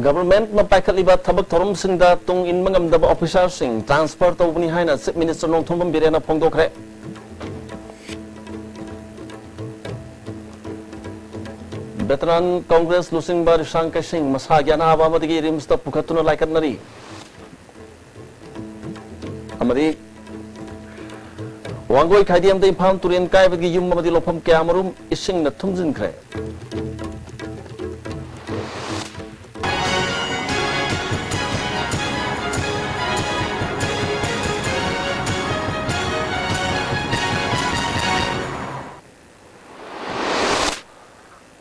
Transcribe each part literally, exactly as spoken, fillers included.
ꯒꯚꯔꯟꯃꯦꯟꯠꯅ ꯄꯥꯏꯈꯠꯂꯤꯕ ꯊꯕꯛ ꯊꯧꯔꯝꯁꯤꯡꯗ ꯇꯨꯡ ꯏꯟꯕ ꯉꯝꯗꯕ ꯑꯣꯐꯤꯁꯥꯔꯁꯤꯡ ꯇ꯭ꯔꯥꯟꯁꯐꯔ ꯇꯧꯕꯅꯤ ꯍꯥꯏꯅ ꯆꯤꯐ ꯃꯤꯅꯤꯁꯇꯔ ꯅꯣꯡꯊꯣꯝꯕꯝ ꯕꯤꯔꯦꯟꯅ ꯐꯣꯡꯗꯣꯛꯈ꯭ꯔꯦ꯫ ꯚꯦꯇꯔꯥꯟ ꯀꯣꯡꯒ꯭ꯔꯦꯁ ꯂꯨꯆꯤꯡꯕ ꯔꯤꯁꯥꯡ ꯀꯩꯁꯤꯡ ꯃꯁꯥꯒꯤ ꯑꯅꯥꯕ ꯑꯃꯗꯒꯤ ꯔꯤꯝꯁꯇ ꯄꯨꯈꯠꯇꯨꯅ ꯂꯥꯏꯀꯠꯅꯔꯤ꯫ ꯑꯃꯗꯤ ꯋꯥꯡꯒꯣꯏ ꯈꯥꯏꯗꯦꯝꯗ ꯏꯝꯐꯥꯜ ꯇꯨꯔꯦꯟ ꯀꯥꯏꯕꯒꯤ ꯌꯨꯝ ꯑꯃꯗꯤ ꯂꯧꯐꯝ ꯀꯌꯥꯃꯔꯨꯝ ꯏꯁꯤꯡꯅ ꯊꯨꯝꯖꯤꯟꯈ꯭ꯔꯦ꯫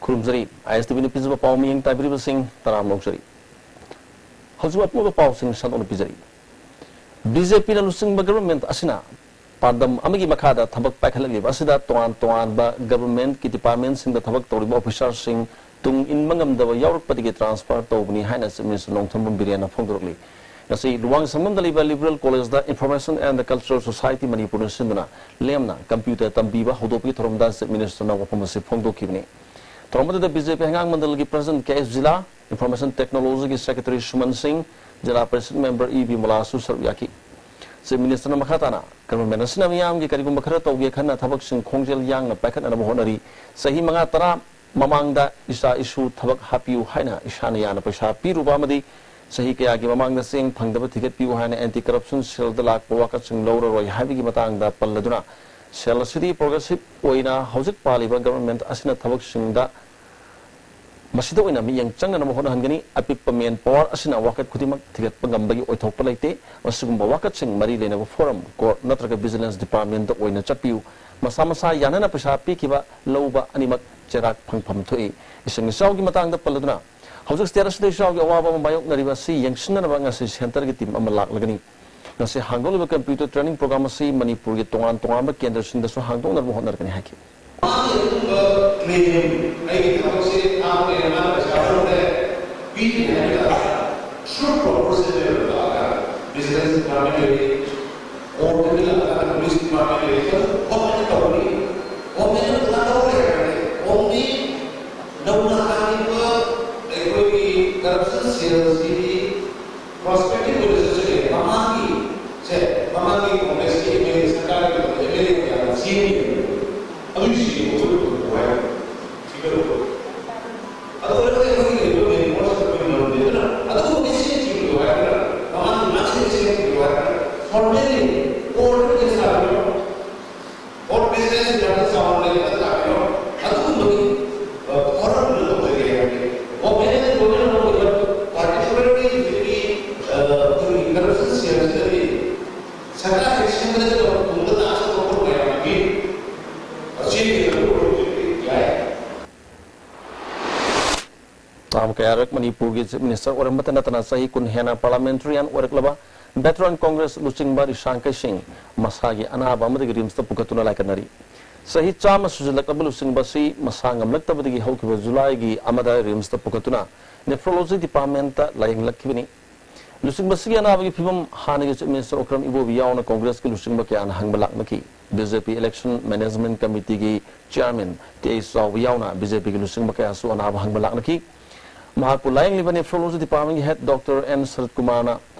ꯈꯨꯔꯨꯝꯖꯔꯤ꯫ ꯑꯥꯏ ꯑꯦꯁ ꯇꯤ ꯚꯤꯅ ꯄꯤꯖꯕ ꯄꯥꯎ ꯃꯤꯠꯌꯦꯡ ꯇꯥꯕꯤꯔꯤꯕꯁꯤꯡ ꯇꯔꯥꯝꯅ ꯑꯣꯛꯆꯔꯤ꯫ ꯍꯧꯖꯤꯛ ꯑꯄꯨꯟꯕ ꯄꯥꯎꯁꯤꯡ ꯁꯟꯗꯣꯛꯅ ꯄꯤꯖꯔꯤ꯫ ꯕꯤ ꯖꯦ ꯄꯤꯅ ꯂꯨꯆꯤꯡꯕ ꯒꯚꯔꯟꯃꯦꯟꯠ ꯑꯁꯤꯅ ꯄꯥꯟꯗꯝ ꯑꯃꯒꯤ ꯃꯈꯥꯗ ꯊꯕꯛ ꯄꯥꯏꯈꯠꯂꯛꯂꯤꯕ ꯑꯁꯤꯗ ꯇꯣꯉꯥꯟ ꯇꯣꯉꯥꯟꯕ ꯒꯚꯔꯟꯃꯦꯟꯠꯀꯤ ꯗꯤꯄꯥꯔꯠꯃꯦꯟꯠꯁꯤꯡꯗ ꯊꯕꯛ ꯇꯧꯔꯤꯕ ꯑꯣꯐꯤꯁꯥꯔꯁꯤꯡ ꯇꯨꯡ ꯏꯟꯕ ꯉꯝꯗꯕ ꯌꯥꯎꯔꯛꯄꯗꯒꯤ ꯇ꯭ꯔꯥꯟꯁꯐꯔ ꯇꯧꯕꯅꯤ ꯍꯥꯏꯅ ꯆꯤꯐ ꯃꯤꯅꯤꯁꯇꯔ ꯅꯣꯡꯊꯣꯝꯕꯝ ꯕꯤꯔꯦꯟꯅ ꯐꯣꯡꯗꯣꯔꯛꯂꯤ꯫ ꯉꯁꯤ ꯂꯨꯋꯥꯡꯁꯪꯕꯝꯗ ꯂꯩꯕ ꯂꯤꯕꯔꯦꯜ ꯀꯣꯂꯦꯖꯇ ꯏꯟꯐꯣꯔꯃꯦꯁꯟ ꯑꯦꯟ ꯀꯜꯆꯔꯦꯜ ꯁꯣꯁꯥꯏꯇꯤ ꯃꯅꯤꯄꯨꯔꯅ ꯁꯤꯟꯗꯨꯅ ꯂꯦꯝꯅ ꯀꯝꯄ꯭ꯌꯨꯇꯔ ꯇꯝꯕꯤꯕ ꯍꯧꯗꯣꯛꯄꯒꯤ ꯊꯧꯔꯝꯗ ꯆꯤꯐ ꯃꯤꯅꯤꯁꯇꯔꯅ ꯋꯥꯐꯝ ꯑꯁꯤ ꯐꯣꯡꯗꯣꯛꯈꯤꯕꯅꯤ꯫ ꯊꯧꯔꯝ ꯑꯗꯨꯗ ꯕꯤ ꯖꯦ ꯄꯤ ꯍꯩꯉꯥꯡ ꯃꯟꯗꯜꯒꯤ ꯄ꯭ꯔꯁꯤꯗꯦꯟꯠ ꯀꯦ ꯑꯦꯁ ꯖꯤꯂꯥ, ꯏꯟꯐꯣꯔꯃꯦꯁꯟ ꯇꯦꯛꯅꯣꯂꯣꯖꯤꯒꯤ ꯁꯦꯀ꯭ꯔꯦꯇꯔꯤ ꯁꯨꯃꯟ ꯁꯤꯡ, ꯖꯤꯂꯥ ꯄꯔꯤꯁꯗ ꯃꯦꯝꯕꯔ ꯏ ꯕꯤꯃꯂꯥꯁꯨ ꯁꯔꯨꯛ ꯌꯥꯈꯤ꯫ ꯆꯤꯐ ꯃꯤꯅꯤꯁꯇꯔꯅ ꯃꯈꯥ ꯇꯥꯅ, ꯒꯚꯔꯟꯃꯦꯟꯠ ꯑꯁꯤꯅ ꯃꯤꯌꯥꯝꯒꯤ ꯀꯔꯤꯒꯨꯝꯕ ꯈꯔ ꯇꯧꯒꯦ ꯈꯟꯅ ꯊꯕꯛꯁꯤꯡ ꯈꯣꯡꯖꯦꯜ ꯌꯥꯡꯅ ꯄꯥꯏꯈꯠꯅꯅꯕ ꯍꯣꯠꯅꯔꯤ꯫ ꯆꯍꯤ ꯃꯉꯥ ꯇꯔꯥ ꯃꯃꯥꯡꯗ ꯏꯆꯥ ꯏꯁꯨ ꯊꯕꯛ ꯍꯥꯞꯄꯤꯌꯨ ꯍꯥꯏꯅ ꯏꯁꯥꯅ ꯌꯥꯅ ꯄꯩꯁꯥ ꯄꯤꯔꯨꯕ ꯑꯃꯗꯤ ꯆꯍꯤ ꯀꯌꯥꯒꯤ ꯃꯃꯥꯡꯗ ꯆꯦꯡ ꯐꯪꯗꯕ ꯊꯤꯒꯠꯄꯤꯌꯨ ꯍꯥꯏꯅ ꯑꯦꯟꯇꯤ ꯀꯔꯞꯁꯟ ꯁꯦꯜꯗ ꯂꯥꯛꯄ ꯋꯥꯀꯠꯁꯤꯡ ꯂꯧꯔꯔꯣꯏ ꯍꯥꯏꯕꯒꯤ ꯃꯇꯥꯡꯗ ꯄꯜꯂꯗꯨꯅ, ꯁꯦꯜ ꯑꯁꯤꯗꯤ ꯄ꯭ꯔꯣꯒ꯭ꯔꯦꯁꯤꯚ ꯑꯣꯏꯅ ꯍꯧꯖꯤꯛ ꯄꯥꯜꯂꯤꯕ ꯒꯚꯔꯟꯃꯦꯟꯠ ꯑꯁꯤꯅ ꯊꯕꯛꯁꯤꯡꯗ ꯃꯁꯤꯗ ꯑꯣꯏꯅ ꯃꯤꯠꯌꯦꯡ ꯆꯪꯅꯅꯕ ꯍꯣꯠꯅꯍꯟꯒꯅꯤ꯫ ꯑꯄꯤꯛꯄ ꯃꯦꯟ ꯄꯥꯋꯔ ꯑꯁꯤꯅ ꯋꯥꯀꯠ ꯈꯨꯗꯤꯡꯃꯛ ꯊꯤꯒꯠꯄ ꯉꯝꯕꯒꯤ ꯑꯣꯏꯊꯣꯛꯄ ꯂꯩꯇꯦ꯫ ꯃꯁꯤꯒꯨꯝꯕ ꯋꯥꯀꯠꯁꯤꯡ ꯃꯔꯤ ꯂꯩꯅꯕ ꯐꯣꯔꯝ, ꯀꯣꯔꯠ ꯅꯠꯇ꯭ꯔꯒ ꯚꯤꯖꯤꯂꯦꯟꯁ ꯗꯤꯄꯥꯔꯠꯃꯦꯟꯠꯇ ꯑꯣꯏꯅ ꯆꯠꯄꯤꯌꯨ꯫ ꯃꯁꯥ ꯃꯁꯥ ꯌꯥꯅꯅ ꯄꯩꯁꯥ ꯄꯤꯈꯤꯕ ꯂꯧꯕ ꯑꯅꯤꯃꯛ ꯆꯩꯔꯥꯛ ꯐꯪꯐꯝ ꯊꯣꯛꯏ꯫ ꯏꯁꯤꯡ ꯏꯆꯥꯎꯒꯤ ꯃꯇꯥꯡꯗ ꯄꯜꯂꯗꯨꯅ, ꯍꯧꯖꯤꯛ ꯁ꯭ꯇꯦꯠ ꯑꯁꯤꯗ ꯏꯆꯥꯎꯒꯤ ꯑꯋꯥꯕ ꯑꯃ ꯃꯥꯌꯣꯛꯅꯔꯤꯕ ꯑꯁꯤ ꯌꯦꯡꯁꯤꯟꯅꯅꯕ ꯉꯁꯤ ꯁꯦꯟꯇꯔꯒꯤ ꯇꯤꯝ ꯑꯃ ꯂꯥꯛꯂꯒꯅꯤ꯫ ꯉꯁꯤ ꯍꯥꯡꯗꯣꯛꯂꯤꯕ ꯀꯝꯄ꯭ꯌꯨꯇꯔ ꯇ꯭ꯔꯦꯅꯤꯡ ꯄ꯭ꯔꯣꯒ꯭ꯔꯥꯝ ꯑꯁꯤ ꯃꯅꯤꯄꯨꯔꯒꯤ ꯇꯣꯉꯥꯟ ꯇꯣꯉꯥꯟꯕ ꯀꯦꯟꯗ꯭ꯔꯁꯤꯡꯗꯁꯨ ꯍꯥꯡꯗꯣꯛꯅꯕ ꯍꯣꯠꯅꯔꯒꯅꯤ ꯍꯥꯏꯈꯤ꯫ ꯃꯥꯒꯤ ꯑꯗꯨꯒꯨꯝꯕ ꯀ꯭ꯂꯦꯝ, "ꯑꯩꯒꯤ ꯊꯕꯛꯁꯦ ꯊꯥꯡ ꯂꯩꯔ ꯃꯥꯅ ꯄꯩꯁꯥ ꯂꯧꯔꯦ, ꯄꯤꯗ꯭ꯔꯦ" ꯍꯥꯏꯕ ꯇꯥꯔꯒ, ꯊ꯭ꯔꯨ ꯄ꯭ꯔꯣꯄꯣꯖꯦꯜ ꯂꯥꯛꯑꯒ ꯚꯤꯖꯤꯂꯦꯟꯁ ꯗꯤꯄꯥꯔꯠꯃꯦꯟ ꯂꯩꯔꯤ, ꯀꯣꯔꯠꯇꯒꯤ ꯂꯥꯛꯑꯒ ꯄꯨꯂꯤꯁ ꯗꯤꯄꯥꯔꯠꯃꯦꯟ ꯂꯩꯔꯤ, ꯑꯗꯨ ꯒꯣꯔꯃꯦꯟꯅ ꯇꯧꯔꯅꯤ꯫ ꯒꯣꯔꯃꯦꯟꯅ ꯄꯩꯁꯥ ꯂꯧꯔꯦ ꯍꯥꯏꯔꯗꯤ ꯑꯣꯟꯂꯤ ꯅꯧꯅ ꯍꯥꯡꯉꯤꯕ ꯑꯩꯈꯣꯏꯒꯤ ꯀꯔꯞꯁꯟ ꯃꯃꯥꯡꯒꯤ ꯀꯣꯡꯒ꯭ꯔꯦꯁꯀꯤ ꯑꯦꯝ ꯑꯦꯜ ꯑꯦ ꯁꯔꯀꯥꯔꯒꯤ ꯃꯇꯝꯗ ꯑꯦꯝ ꯑꯦꯜ ꯑꯦ ꯀꯌꯥꯅ ꯆꯦꯟꯈꯤꯕꯅꯦꯕ꯫ ꯑꯗꯨꯒꯤ ꯁꯤꯁꯤ ꯃꯈꯣꯏ ꯄꯨꯊꯣꯛꯄ ꯍꯥꯏꯕ ꯐꯤꯒꯔ ꯑꯣꯏ꯫ ꯑꯗꯨ ꯑꯣꯏꯔꯒ ꯑꯩꯈꯣꯏꯒꯤ ꯂꯩꯔꯤꯕ ꯃꯦꯟ ꯐꯣꯔꯁ ꯑꯩꯈꯣꯏ ꯃꯔꯝꯗꯤ ꯑꯗꯨꯅ ꯑꯗꯨꯒꯨꯝꯕꯒꯤ ꯁꯦꯟ ꯊꯤꯕꯤꯌꯨ ꯍꯥꯏꯔꯒꯅ, ꯃꯃꯥꯡꯒꯤ ꯃꯥꯁꯤꯗ ꯁꯦꯟ ꯊꯤꯕꯤꯌꯨ ꯍꯥꯏꯔꯒꯅ, ꯐꯣꯔꯃꯦꯜꯂꯤ ꯀꯣꯔꯠꯇ ꯀꯦꯁ ꯂꯥꯛꯄꯤꯔꯣ꯫ ꯀꯣꯔꯠ ꯕꯤꯖꯤꯅꯦꯁ ꯌꯥꯝꯅ ꯆꯥꯎꯅ ꯂꯩꯕꯗ ꯂꯥꯛꯄꯤꯔꯣ꯫ ꯑꯗꯨꯒꯨꯝꯕꯒꯤ, ꯑ, ꯐꯣꯔꯝꯗꯨ ꯂꯧꯖꯒꯦ ꯍꯥꯏꯕꯅꯤ꯫ ꯒꯣꯚꯔꯟꯃꯦꯟꯠ ꯒꯣꯚꯔꯟꯃꯦꯟꯠ ꯂꯧꯕꯗ ꯄꯥꯔꯇꯤꯀꯨꯂꯔꯂꯤ ꯍꯧꯖꯤꯛꯀꯤ, ꯑ, ꯑꯩꯈꯣꯏꯒꯤ ꯀꯔꯞꯁꯟ ꯁꯦꯜꯁꯤꯗꯗꯤ ꯁꯔꯀꯥꯔ ꯍꯦꯛ ꯁꯦꯝꯒꯠꯂꯒ ꯇꯨꯡꯗ ꯂꯥꯛꯀꯗꯕ ꯄꯣꯠ ꯃꯌꯥꯝ ꯑꯃꯒꯤ ꯑꯆꯦꯟꯕ ꯑꯗꯨ ꯑꯣꯏꯔꯒꯗꯤ ꯌꯥꯏ꯫ ꯇꯥꯝ ꯀꯌꯥꯔꯛ ꯃꯅꯤꯄꯨꯔꯒꯤ ꯆꯤꯐ ꯃꯤꯅꯤꯁꯇꯔ ꯑꯣꯏꯔꯝꯕꯇ ꯅꯠꯇꯅ ꯆꯍꯤ ꯀꯨꯟ ꯍꯦꯟꯅ ꯄꯥꯔꯂꯥꯃꯦꯟꯇꯔꯤꯌꯥꯟ ꯑꯣꯏꯔꯛꯂꯕ ꯚꯦꯇꯔꯥꯟ ꯀꯣꯡꯒ꯭ꯔꯦꯁ ꯂꯨꯆꯤꯡꯕ ꯔꯤꯁꯥꯡ ꯀꯩꯁꯤꯡ ꯃꯁꯥꯒꯤ ꯑꯅꯥꯕ ꯑꯃꯗꯒꯤ ꯔꯤꯝꯁꯇ ꯄꯨꯈꯠꯇꯨꯅ ꯂꯥꯏꯀꯠꯅꯔꯤ꯫ ꯆꯍꯤ ꯆꯥꯝꯃ ꯁꯨꯖꯤꯜꯂꯛꯂꯕ ꯂꯨꯆꯤꯡꯕ ꯑꯁꯤ ꯃꯁꯥ ꯉꯝꯂꯛꯇꯕꯗꯒꯤ ꯍꯧꯈꯤꯕ ꯖꯨꯂꯥꯏꯒꯤ ꯑꯃꯗ ꯔꯤꯝꯁꯇ ꯄꯨꯈꯠꯇꯨꯅ ꯅꯦꯐ꯭ꯔꯣꯂꯣꯖꯤ ꯗꯤꯄꯥꯔꯠꯃꯦꯟꯇ ꯂꯥꯌꯦꯡꯂꯛꯈꯤꯕꯅꯤ꯫ ꯂꯨꯆꯤꯡꯕꯁꯤꯒꯤ ꯑꯅꯥꯕꯒꯤ ꯐꯤꯕꯝ ꯍꯥꯟꯅꯒꯤ ꯆꯤꯐ ꯃꯤꯅꯤꯁꯇꯔ ꯑꯣꯀ꯭ꯔꯝ ꯏꯕꯣꯕꯤ ꯌꯥꯎꯅ ꯀꯣꯡꯒ꯭ꯔꯦꯁꯀꯤ ꯂꯨꯆꯤꯡꯕ ꯀꯌꯥꯅ ꯍꯪꯕ ꯂꯥꯛꯅꯈꯤ꯫ B J P election management ꯀꯃꯤꯇꯤꯒꯤ ꯆꯤꯌꯥꯔꯃꯦꯟ ꯇꯤ ꯑꯩꯆ ꯆꯥꯎꯕ ꯌꯥꯎꯅ ꯕꯤ ꯖꯦ ꯄꯤꯒꯤ ꯂꯨꯆꯤꯡꯕ ꯀꯌꯥꯁꯨ ꯑꯅꯥꯕ ꯍꯪꯕ ꯂꯥꯛꯅꯈꯤ꯫ ꯃꯍꯥꯛꯄꯨ ꯂꯥꯌꯦꯡꯂꯤꯕ ꯅꯦꯐ꯭ꯔꯣꯂꯣꯖꯤ ꯗꯤꯄꯥꯔꯠꯃꯦꯟꯒꯤ ꯍꯦꯗ ꯗꯣꯛꯇꯔ ꯑꯦꯟ ꯁꯔꯠ ꯀꯨꯃꯥꯔꯅ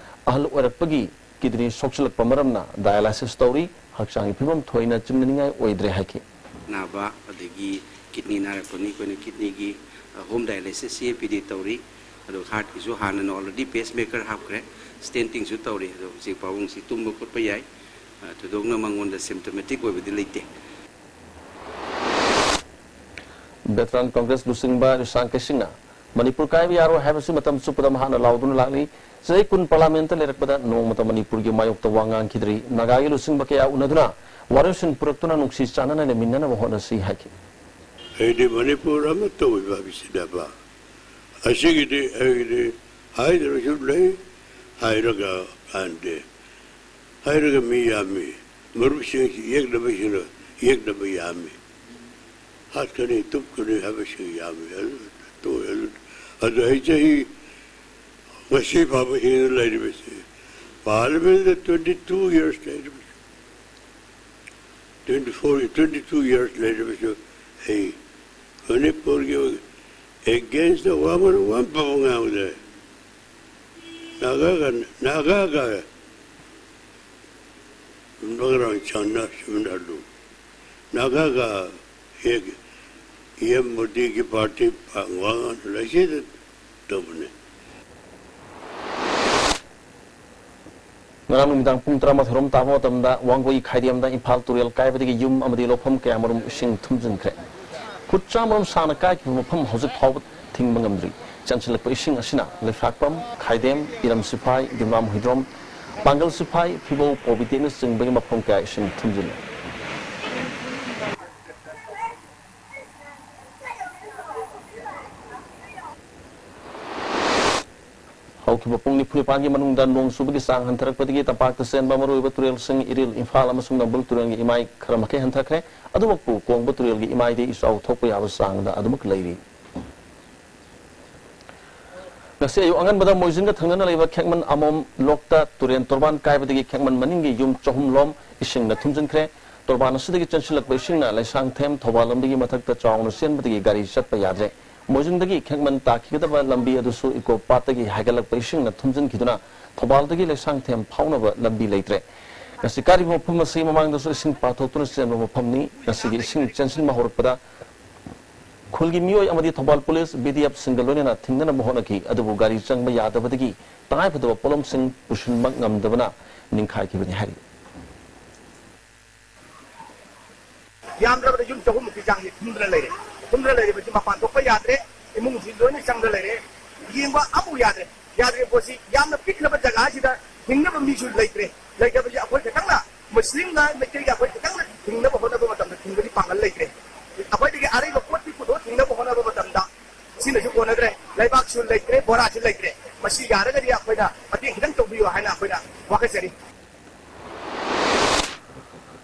ꯑꯍꯜ ꯑꯣꯏꯔꯛꯄꯒꯤ ꯀꯤꯗꯅꯤ ꯁꯣꯛꯆꯤꯜꯂꯛꯄ ꯃꯔꯝꯅ ꯗꯥꯌꯥꯂꯥꯏꯁꯤꯁ ꯇꯧꯔꯤ, ꯍꯛꯆꯥꯡꯒꯤ ꯐꯤꯕꯝ ꯊꯣꯏꯅ ꯆꯤꯡꯅꯅꯤꯡꯉꯥꯏ ꯑꯣꯏꯗ꯭ꯔꯦ ꯍꯥꯏꯈꯤ꯫ ꯅꯥꯕ ꯑꯗꯒꯤ ꯀꯤꯗꯅꯤ ꯅꯥꯔꯛꯄꯅꯤ, ꯑꯩꯈꯣꯏꯅ ꯀꯤꯗꯅꯤꯒꯤ, ꯑ, ꯍꯣꯝ ꯗꯥꯏꯂꯥꯏꯁꯤꯁ, ꯁꯤ ꯑꯦ ꯄꯤ ꯗꯤ ꯇꯧꯔꯤ꯫ ꯑꯗꯣ ꯍꯥꯔꯠꯀꯤꯁꯨ ꯍꯥꯟꯅꯅ ꯑꯣꯜꯔꯦꯗꯤ ꯄꯦꯁ ꯃꯦꯀꯔ ꯍꯥꯞꯈ꯭ꯔꯦ, ꯁ꯭ꯇꯦꯟꯇꯤꯡꯁꯨ ꯇꯧꯔꯤ꯫ ꯑꯗꯣ ꯍꯧꯖꯤꯛ ꯐꯥꯎꯕ ꯁꯤ ꯇꯨꯝꯕ ꯈꯣꯠꯄ ꯌꯥꯏ꯫ ꯑ, ꯊꯣꯏꯗꯣꯛꯅ ꯃꯉꯣꯟꯗ ꯁꯤꯝꯇꯣꯃꯦꯇꯤꯛ ꯑꯣꯏꯕꯗꯤ ꯂꯩꯇꯦ꯫ ꯚꯦꯇꯔꯥꯟ ꯀꯣꯡꯒ꯭ꯔꯦꯁ ꯂꯨꯆꯤꯡꯕ ꯔꯤꯁꯥꯡ ꯀꯩꯁꯤꯡꯅ ꯃꯅꯤꯄꯨꯔ ꯀꯥꯏꯕ ꯌꯥꯔꯣꯏ ꯍꯥꯏꯕꯁꯤ ꯃꯇꯝ ꯆꯨꯞꯄꯗ ꯃꯍꯥꯛꯅ ꯂꯥꯎꯗꯨꯅ ꯂꯥꯛꯂꯤ꯫ ꯆꯍꯤ ꯀꯨꯟ ꯄꯥꯔꯂꯥꯃꯦꯟꯇ ꯂꯩꯔꯛꯄꯗ ꯅꯣꯡꯃꯇ ꯃꯅꯤꯄꯨꯔꯒꯤ ꯃꯥꯌꯣꯛꯇ ꯋꯥ ꯉꯥꯡꯈꯤꯗ꯭ꯔꯤ꯫ ꯅꯥꯒꯥꯒꯤ ꯂꯨꯆꯤꯡꯕ ꯀꯌꯥ ꯎꯅꯗꯨꯅ ꯋꯥꯔꯣꯏꯁꯤꯟ ꯄꯨꯔꯛꯇꯨꯅ ꯅꯨꯡꯁꯤ ꯆꯥꯟꯅꯅ ꯂꯩꯃꯤꯟꯅꯅꯕ ꯍꯣꯠꯅꯁꯤ ꯍꯥꯏꯈꯤ꯫ ꯑꯩꯗꯤ ꯃꯅꯤꯄꯨꯔ ꯑꯃꯠꯇ ꯑꯣꯏꯕ ꯍꯥꯏꯕꯁꯤꯅꯦꯕ꯫ ꯑꯁꯤꯒꯤꯗꯤ ꯑꯩꯒꯤꯗꯤ ꯍꯥꯏꯗ꯭ꯔꯁꯨ ꯂꯩ, ꯍꯥꯏꯔꯒ ꯀꯥꯟꯗꯦ꯫ ꯍꯥꯏꯔꯒ ꯃꯤ ꯌꯥꯝꯃꯤ, ꯃꯔꯨꯞꯁꯤꯡ ꯌꯦꯛꯅꯕꯁꯤꯡꯅ ꯌꯦꯛꯅꯕ ꯌꯥꯝꯃꯤ, ꯍꯥꯠꯀꯅꯤ ꯇꯨꯞꯀꯅꯤ ꯍꯥꯏꯕꯁꯤꯡ ꯌꯥꯝꯃꯤ꯫ ꯑꯗꯨ ꯇꯣꯛꯑꯦ꯫ ꯑꯗꯨ, ꯑꯗꯨ ꯑꯩ ꯆꯍꯤ ꯉꯁꯤ ꯐꯥꯎꯕ ꯍꯤꯡꯅ ꯂꯩꯔꯤꯕꯁꯤ, ꯄꯥꯔꯂꯤꯌꯥꯃꯦꯟꯗ twenty two years ꯂꯩꯔꯤꯕꯁꯤ, twenty four, twenty two years ꯂꯩꯔꯤꯕꯁꯨ ꯑꯩ ꯃꯅꯤꯄꯨꯔꯒꯤ against ꯗ ꯋꯥ ꯃꯔꯨ ꯑꯃ ꯐꯥꯎꯕ ꯉꯥꯡꯗꯦ꯫ ꯅꯥꯒꯥꯒ, ꯅꯥꯒꯥꯒ ꯃꯔꯥꯡ ꯆꯥꯎꯅ ꯁꯤꯖꯤꯟꯅꯍꯜꯂꯨ꯫ ꯅꯥꯒꯥꯒ ꯍꯦꯛ ꯄꯤ ꯑꯦꯝ ꯃꯣꯗꯤꯒꯤ ꯄꯥꯔꯇꯤ ꯄꯥꯡ ꯋꯥ ꯂꯩꯁꯤꯗ ꯇꯧꯕꯅꯦ꯫ ꯉꯔꯥꯡ ꯅꯨꯃꯤꯗꯥꯡ ꯄꯨꯡ ꯇꯔꯥꯃꯥꯊꯣꯏ ꯔꯣꯝ ꯇꯥꯕ ꯃꯇꯝꯗ ꯋꯥꯡꯒꯣꯏ ꯈꯥꯏꯗꯦꯝꯗ ꯏꯝꯐꯥꯜ ꯇꯨꯔꯦꯜ ꯀꯥꯏꯕꯗꯒꯤ ꯌꯨꯝ ꯑꯃꯗꯤ ꯂꯧꯐꯝ ꯀꯌꯥꯃꯔꯨꯝ ꯏꯁꯤꯡ ꯊꯨꯝꯖꯤꯟꯈ꯭ꯔꯦ꯫ ꯐꯨꯠ ꯆꯥꯝꯃꯔꯣꯝ ꯁꯥꯡꯅ ꯀꯥꯏꯈꯤꯕ ꯃꯐꯝ ꯍꯧꯖꯤꯛ ꯐꯥꯎꯕ ꯊꯤꯡꯕ ꯉꯝꯗ꯭ꯔꯤ꯫ ꯆꯦꯟꯁꯤꯜꯂꯛꯄ ꯏꯁꯤꯡ ꯑꯁꯤꯅ ꯂꯩꯐ꯭ꯔꯥꯛꯄꯝ, ꯈꯥꯏꯗꯦꯝ, ꯏꯔꯝ ꯁꯤꯐꯥꯏ, ꯌꯨꯝꯅꯥꯝ ꯍꯨꯏꯗ꯭ꯔꯣꯝ, ꯄꯥꯡꯒꯜ ꯁꯤꯐꯥꯏ, ꯐꯤꯕꯧ, ꯄꯣꯕꯤꯇꯦꯛꯅꯆꯤꯡꯕꯒꯤ ꯃꯐꯝ ꯀꯌꯥ ꯏꯁꯤꯡ ꯊꯨꯝꯖꯤꯜꯂꯦ꯫ ꯍꯧꯈꯤꯕ ꯄꯨꯡ ꯅꯤꯐꯨ ꯅꯤꯄꯥꯟꯒꯤ ꯃꯅꯨꯡꯗ ꯅꯣꯡ ꯆꯨꯕꯒꯤ ꯆꯥꯡ ꯍꯟꯊꯔꯛꯄꯗꯒꯤ ꯇꯝꯄꯥꯛꯇ ꯆꯦꯟꯕ ꯃꯔꯨꯑꯣꯏꯕ ꯇꯨꯔꯦꯜꯁꯤꯡ ꯏꯔꯤꯜ, ꯏꯝꯐꯥꯜ ꯑꯃꯁꯨꯡ ꯅꯝꯕꯨꯜ ꯇꯨꯔꯦꯜꯒꯤ ꯏꯃꯥꯏ ꯈꯔ ꯃꯈꯩ ꯍꯟꯊꯈ꯭ꯔꯦ꯫ ꯑꯗꯨꯃꯛꯄꯨ ꯀꯣꯡꯕ ꯇꯨꯔꯦꯜꯒꯤ ꯏꯃꯥꯏꯗꯤ ꯏꯆꯥꯎ ꯊꯣꯛꯄ ꯌꯥꯕ ꯆꯥꯡꯗ ꯑꯗꯨꯃꯛ ꯂꯩꯔꯤ꯫ ꯉꯁꯤ ꯑꯌꯨꯛ ꯑꯉꯟꯕꯗ ꯃꯣꯏꯖꯤꯡꯒ ꯊꯪꯅꯅ ꯂꯩꯕ ꯈꯦꯛꯃꯟ ꯑꯃꯣꯝ ꯂꯣꯛꯇ ꯇꯨꯔꯦꯟ ꯇꯣꯔꯕꯥꯟ ꯀꯥꯏꯕꯗꯒꯤ ꯈꯦꯛꯃꯟ ꯃꯅꯤꯡꯒꯤ ꯌꯨꯝ ꯆꯍꯨꯝ ꯂꯣꯝ ꯏꯁꯤꯡꯅ ꯊꯨꯝꯖꯤꯟꯈ꯭ꯔꯦ꯫ ꯇꯣꯔꯕꯥꯟ ꯑꯁꯤꯗꯒꯤ ꯆꯦꯟꯁꯤꯜꯂꯛꯄ ꯏꯁꯤꯡꯅ ꯂꯩꯁꯥꯡꯊꯦꯝ ꯊꯧꯕꯥꯜ ꯂꯝꯕꯤꯒꯤ ꯃꯊꯛꯇ ꯆꯥꯎꯅ ꯆꯦꯟꯕꯗꯒꯤ ꯒꯥꯔꯤ ꯆꯠꯄ ꯌꯥꯗ꯭ꯔꯦ꯫ ꯃꯣꯏꯖꯤꯡꯗꯒꯤ ꯈꯦꯛꯃꯟ ꯇꯥꯈꯤꯒꯗꯕ ꯂꯝꯕꯤ ꯑꯗꯨꯁꯨ ꯏꯀꯣ ꯄꯥꯠꯇꯒꯤ ꯍꯥꯏꯒꯠꯂꯛꯄ ꯏꯁꯤꯡꯅ ꯊꯨꯝꯖꯤꯟꯈꯤꯗꯨꯅ ꯊꯧꯕꯥꯜꯗꯒꯤ ꯂꯩꯁꯥꯡꯊꯦꯝ ꯐꯥꯎꯅꯕ ꯂꯝꯕꯤ ꯂꯩꯇ꯭ꯔꯦ꯫ ꯉꯁꯤ ꯀꯥꯏꯔꯤꯕ ꯃꯐꯝ ꯑꯁꯤ ꯃꯃꯥꯡꯗꯁꯨ ꯏꯁꯤꯡ ꯄꯥꯊꯣꯛꯇꯨꯅ ꯆꯦꯟꯕ ꯃꯐꯝꯅꯤ꯫ ꯉꯁꯤꯒꯤ ꯏꯁꯤꯡ ꯆꯦꯟꯁꯤꯟꯕ ꯍꯧꯔꯛꯄꯗ ꯈꯨꯜꯒꯤ ꯃꯤꯑꯣꯏ ꯑꯃꯗꯤ ꯊꯧꯕꯥꯜ ꯄꯨꯂꯤꯁ, ꯕꯤ ꯗꯤ ꯑꯦꯐꯁꯤꯡꯒ ꯂꯣꯏꯅꯅ ꯊꯤꯡꯅꯅꯕ ꯍꯣꯠꯅꯈꯤ, ꯑꯗꯨꯕꯨ ꯒꯥꯔꯤ ꯆꯪꯕ ꯌꯥꯗꯕꯗꯒꯤ ꯇꯉꯥꯏꯐꯗꯕ ꯄꯣꯠꯂꯝꯁꯤꯡ ꯄꯨꯁꯤꯟꯕ ꯉꯝꯗꯕꯅ ꯅꯤꯡꯈꯥꯏꯈꯤꯕꯅꯤ ꯍꯥꯏꯔꯤ꯫ ꯌꯥꯝꯗ꯭ꯔꯕꯗ ꯌꯨꯝ ꯆꯍꯨꯝꯃꯨꯛꯀꯤ ꯆꯥꯡꯁꯦ ꯊꯨꯝꯗꯅ ꯂꯩꯔꯦ꯫ ꯊꯨꯝꯗꯅ ꯂꯩꯔꯤꯕꯁꯤ ꯃꯄꯥꯟ ꯊꯣꯛꯄ ꯌꯥꯗ꯭ꯔꯦ, ꯏꯃꯨꯡꯁꯤ ꯂꯣꯏꯅ ꯆꯪꯗꯅ ꯂꯩꯔꯦ, ꯌꯦꯡꯕ ꯑꯃꯐꯥꯎ ꯌꯥꯗ꯭ꯔꯦ꯫ ꯌꯥꯗ꯭ꯔꯤꯕ ꯄꯣꯠꯁꯤ ꯌꯥꯝꯅ ꯄꯤꯛꯈ꯭ꯔꯕ ꯖꯒꯥꯁꯤꯗ ꯍꯤꯡꯅꯕ ꯃꯤꯁꯨ ꯂꯩꯇ꯭ꯔꯦ꯫ ꯂꯩꯇꯕꯁꯤ ꯑꯩꯈꯣꯏ ꯈꯛꯇꯪꯅ, ꯃꯨꯁꯂꯤꯝꯒ ꯃꯩꯇꯩꯒ ꯑꯩꯈꯣꯏ ꯈꯛꯇꯪꯅ ꯍꯤꯡꯅꯕ ꯍꯣꯠꯅꯕ ꯃꯇꯝꯗ ꯍꯤꯡꯕꯒꯤ ꯄꯥꯡꯒꯜ ꯂꯩꯇ꯭ꯔꯦ꯫ ꯑꯩꯈꯣꯏꯗꯒꯤ ꯑꯔꯩꯕ ꯄꯣꯠꯇꯤ ꯄꯨꯊꯣꯛ ꯍꯤꯡꯅꯕ ꯍꯣꯠꯅꯕ ꯃꯇꯝꯗ ꯁꯤꯅꯁꯨ ꯀꯣꯟꯅꯗ꯭ꯔꯦ, ꯂꯩꯕꯥꯛꯁꯨ ꯂꯩꯇ꯭ꯔꯦ, ꯕꯣꯔꯥꯁꯨ ꯂꯩꯇ꯭ꯔꯦ꯫ ꯃꯁꯤ ꯌꯥꯔꯒꯗꯤ ꯑꯩꯈꯣꯏꯅ ꯃꯇꯦꯡ ꯈꯤꯇꯪ ꯇꯧꯕꯤꯌꯨ ꯍꯥꯏꯅ ꯑꯩꯈꯣꯏꯅ ꯋꯥꯀꯠꯆꯔꯤ꯫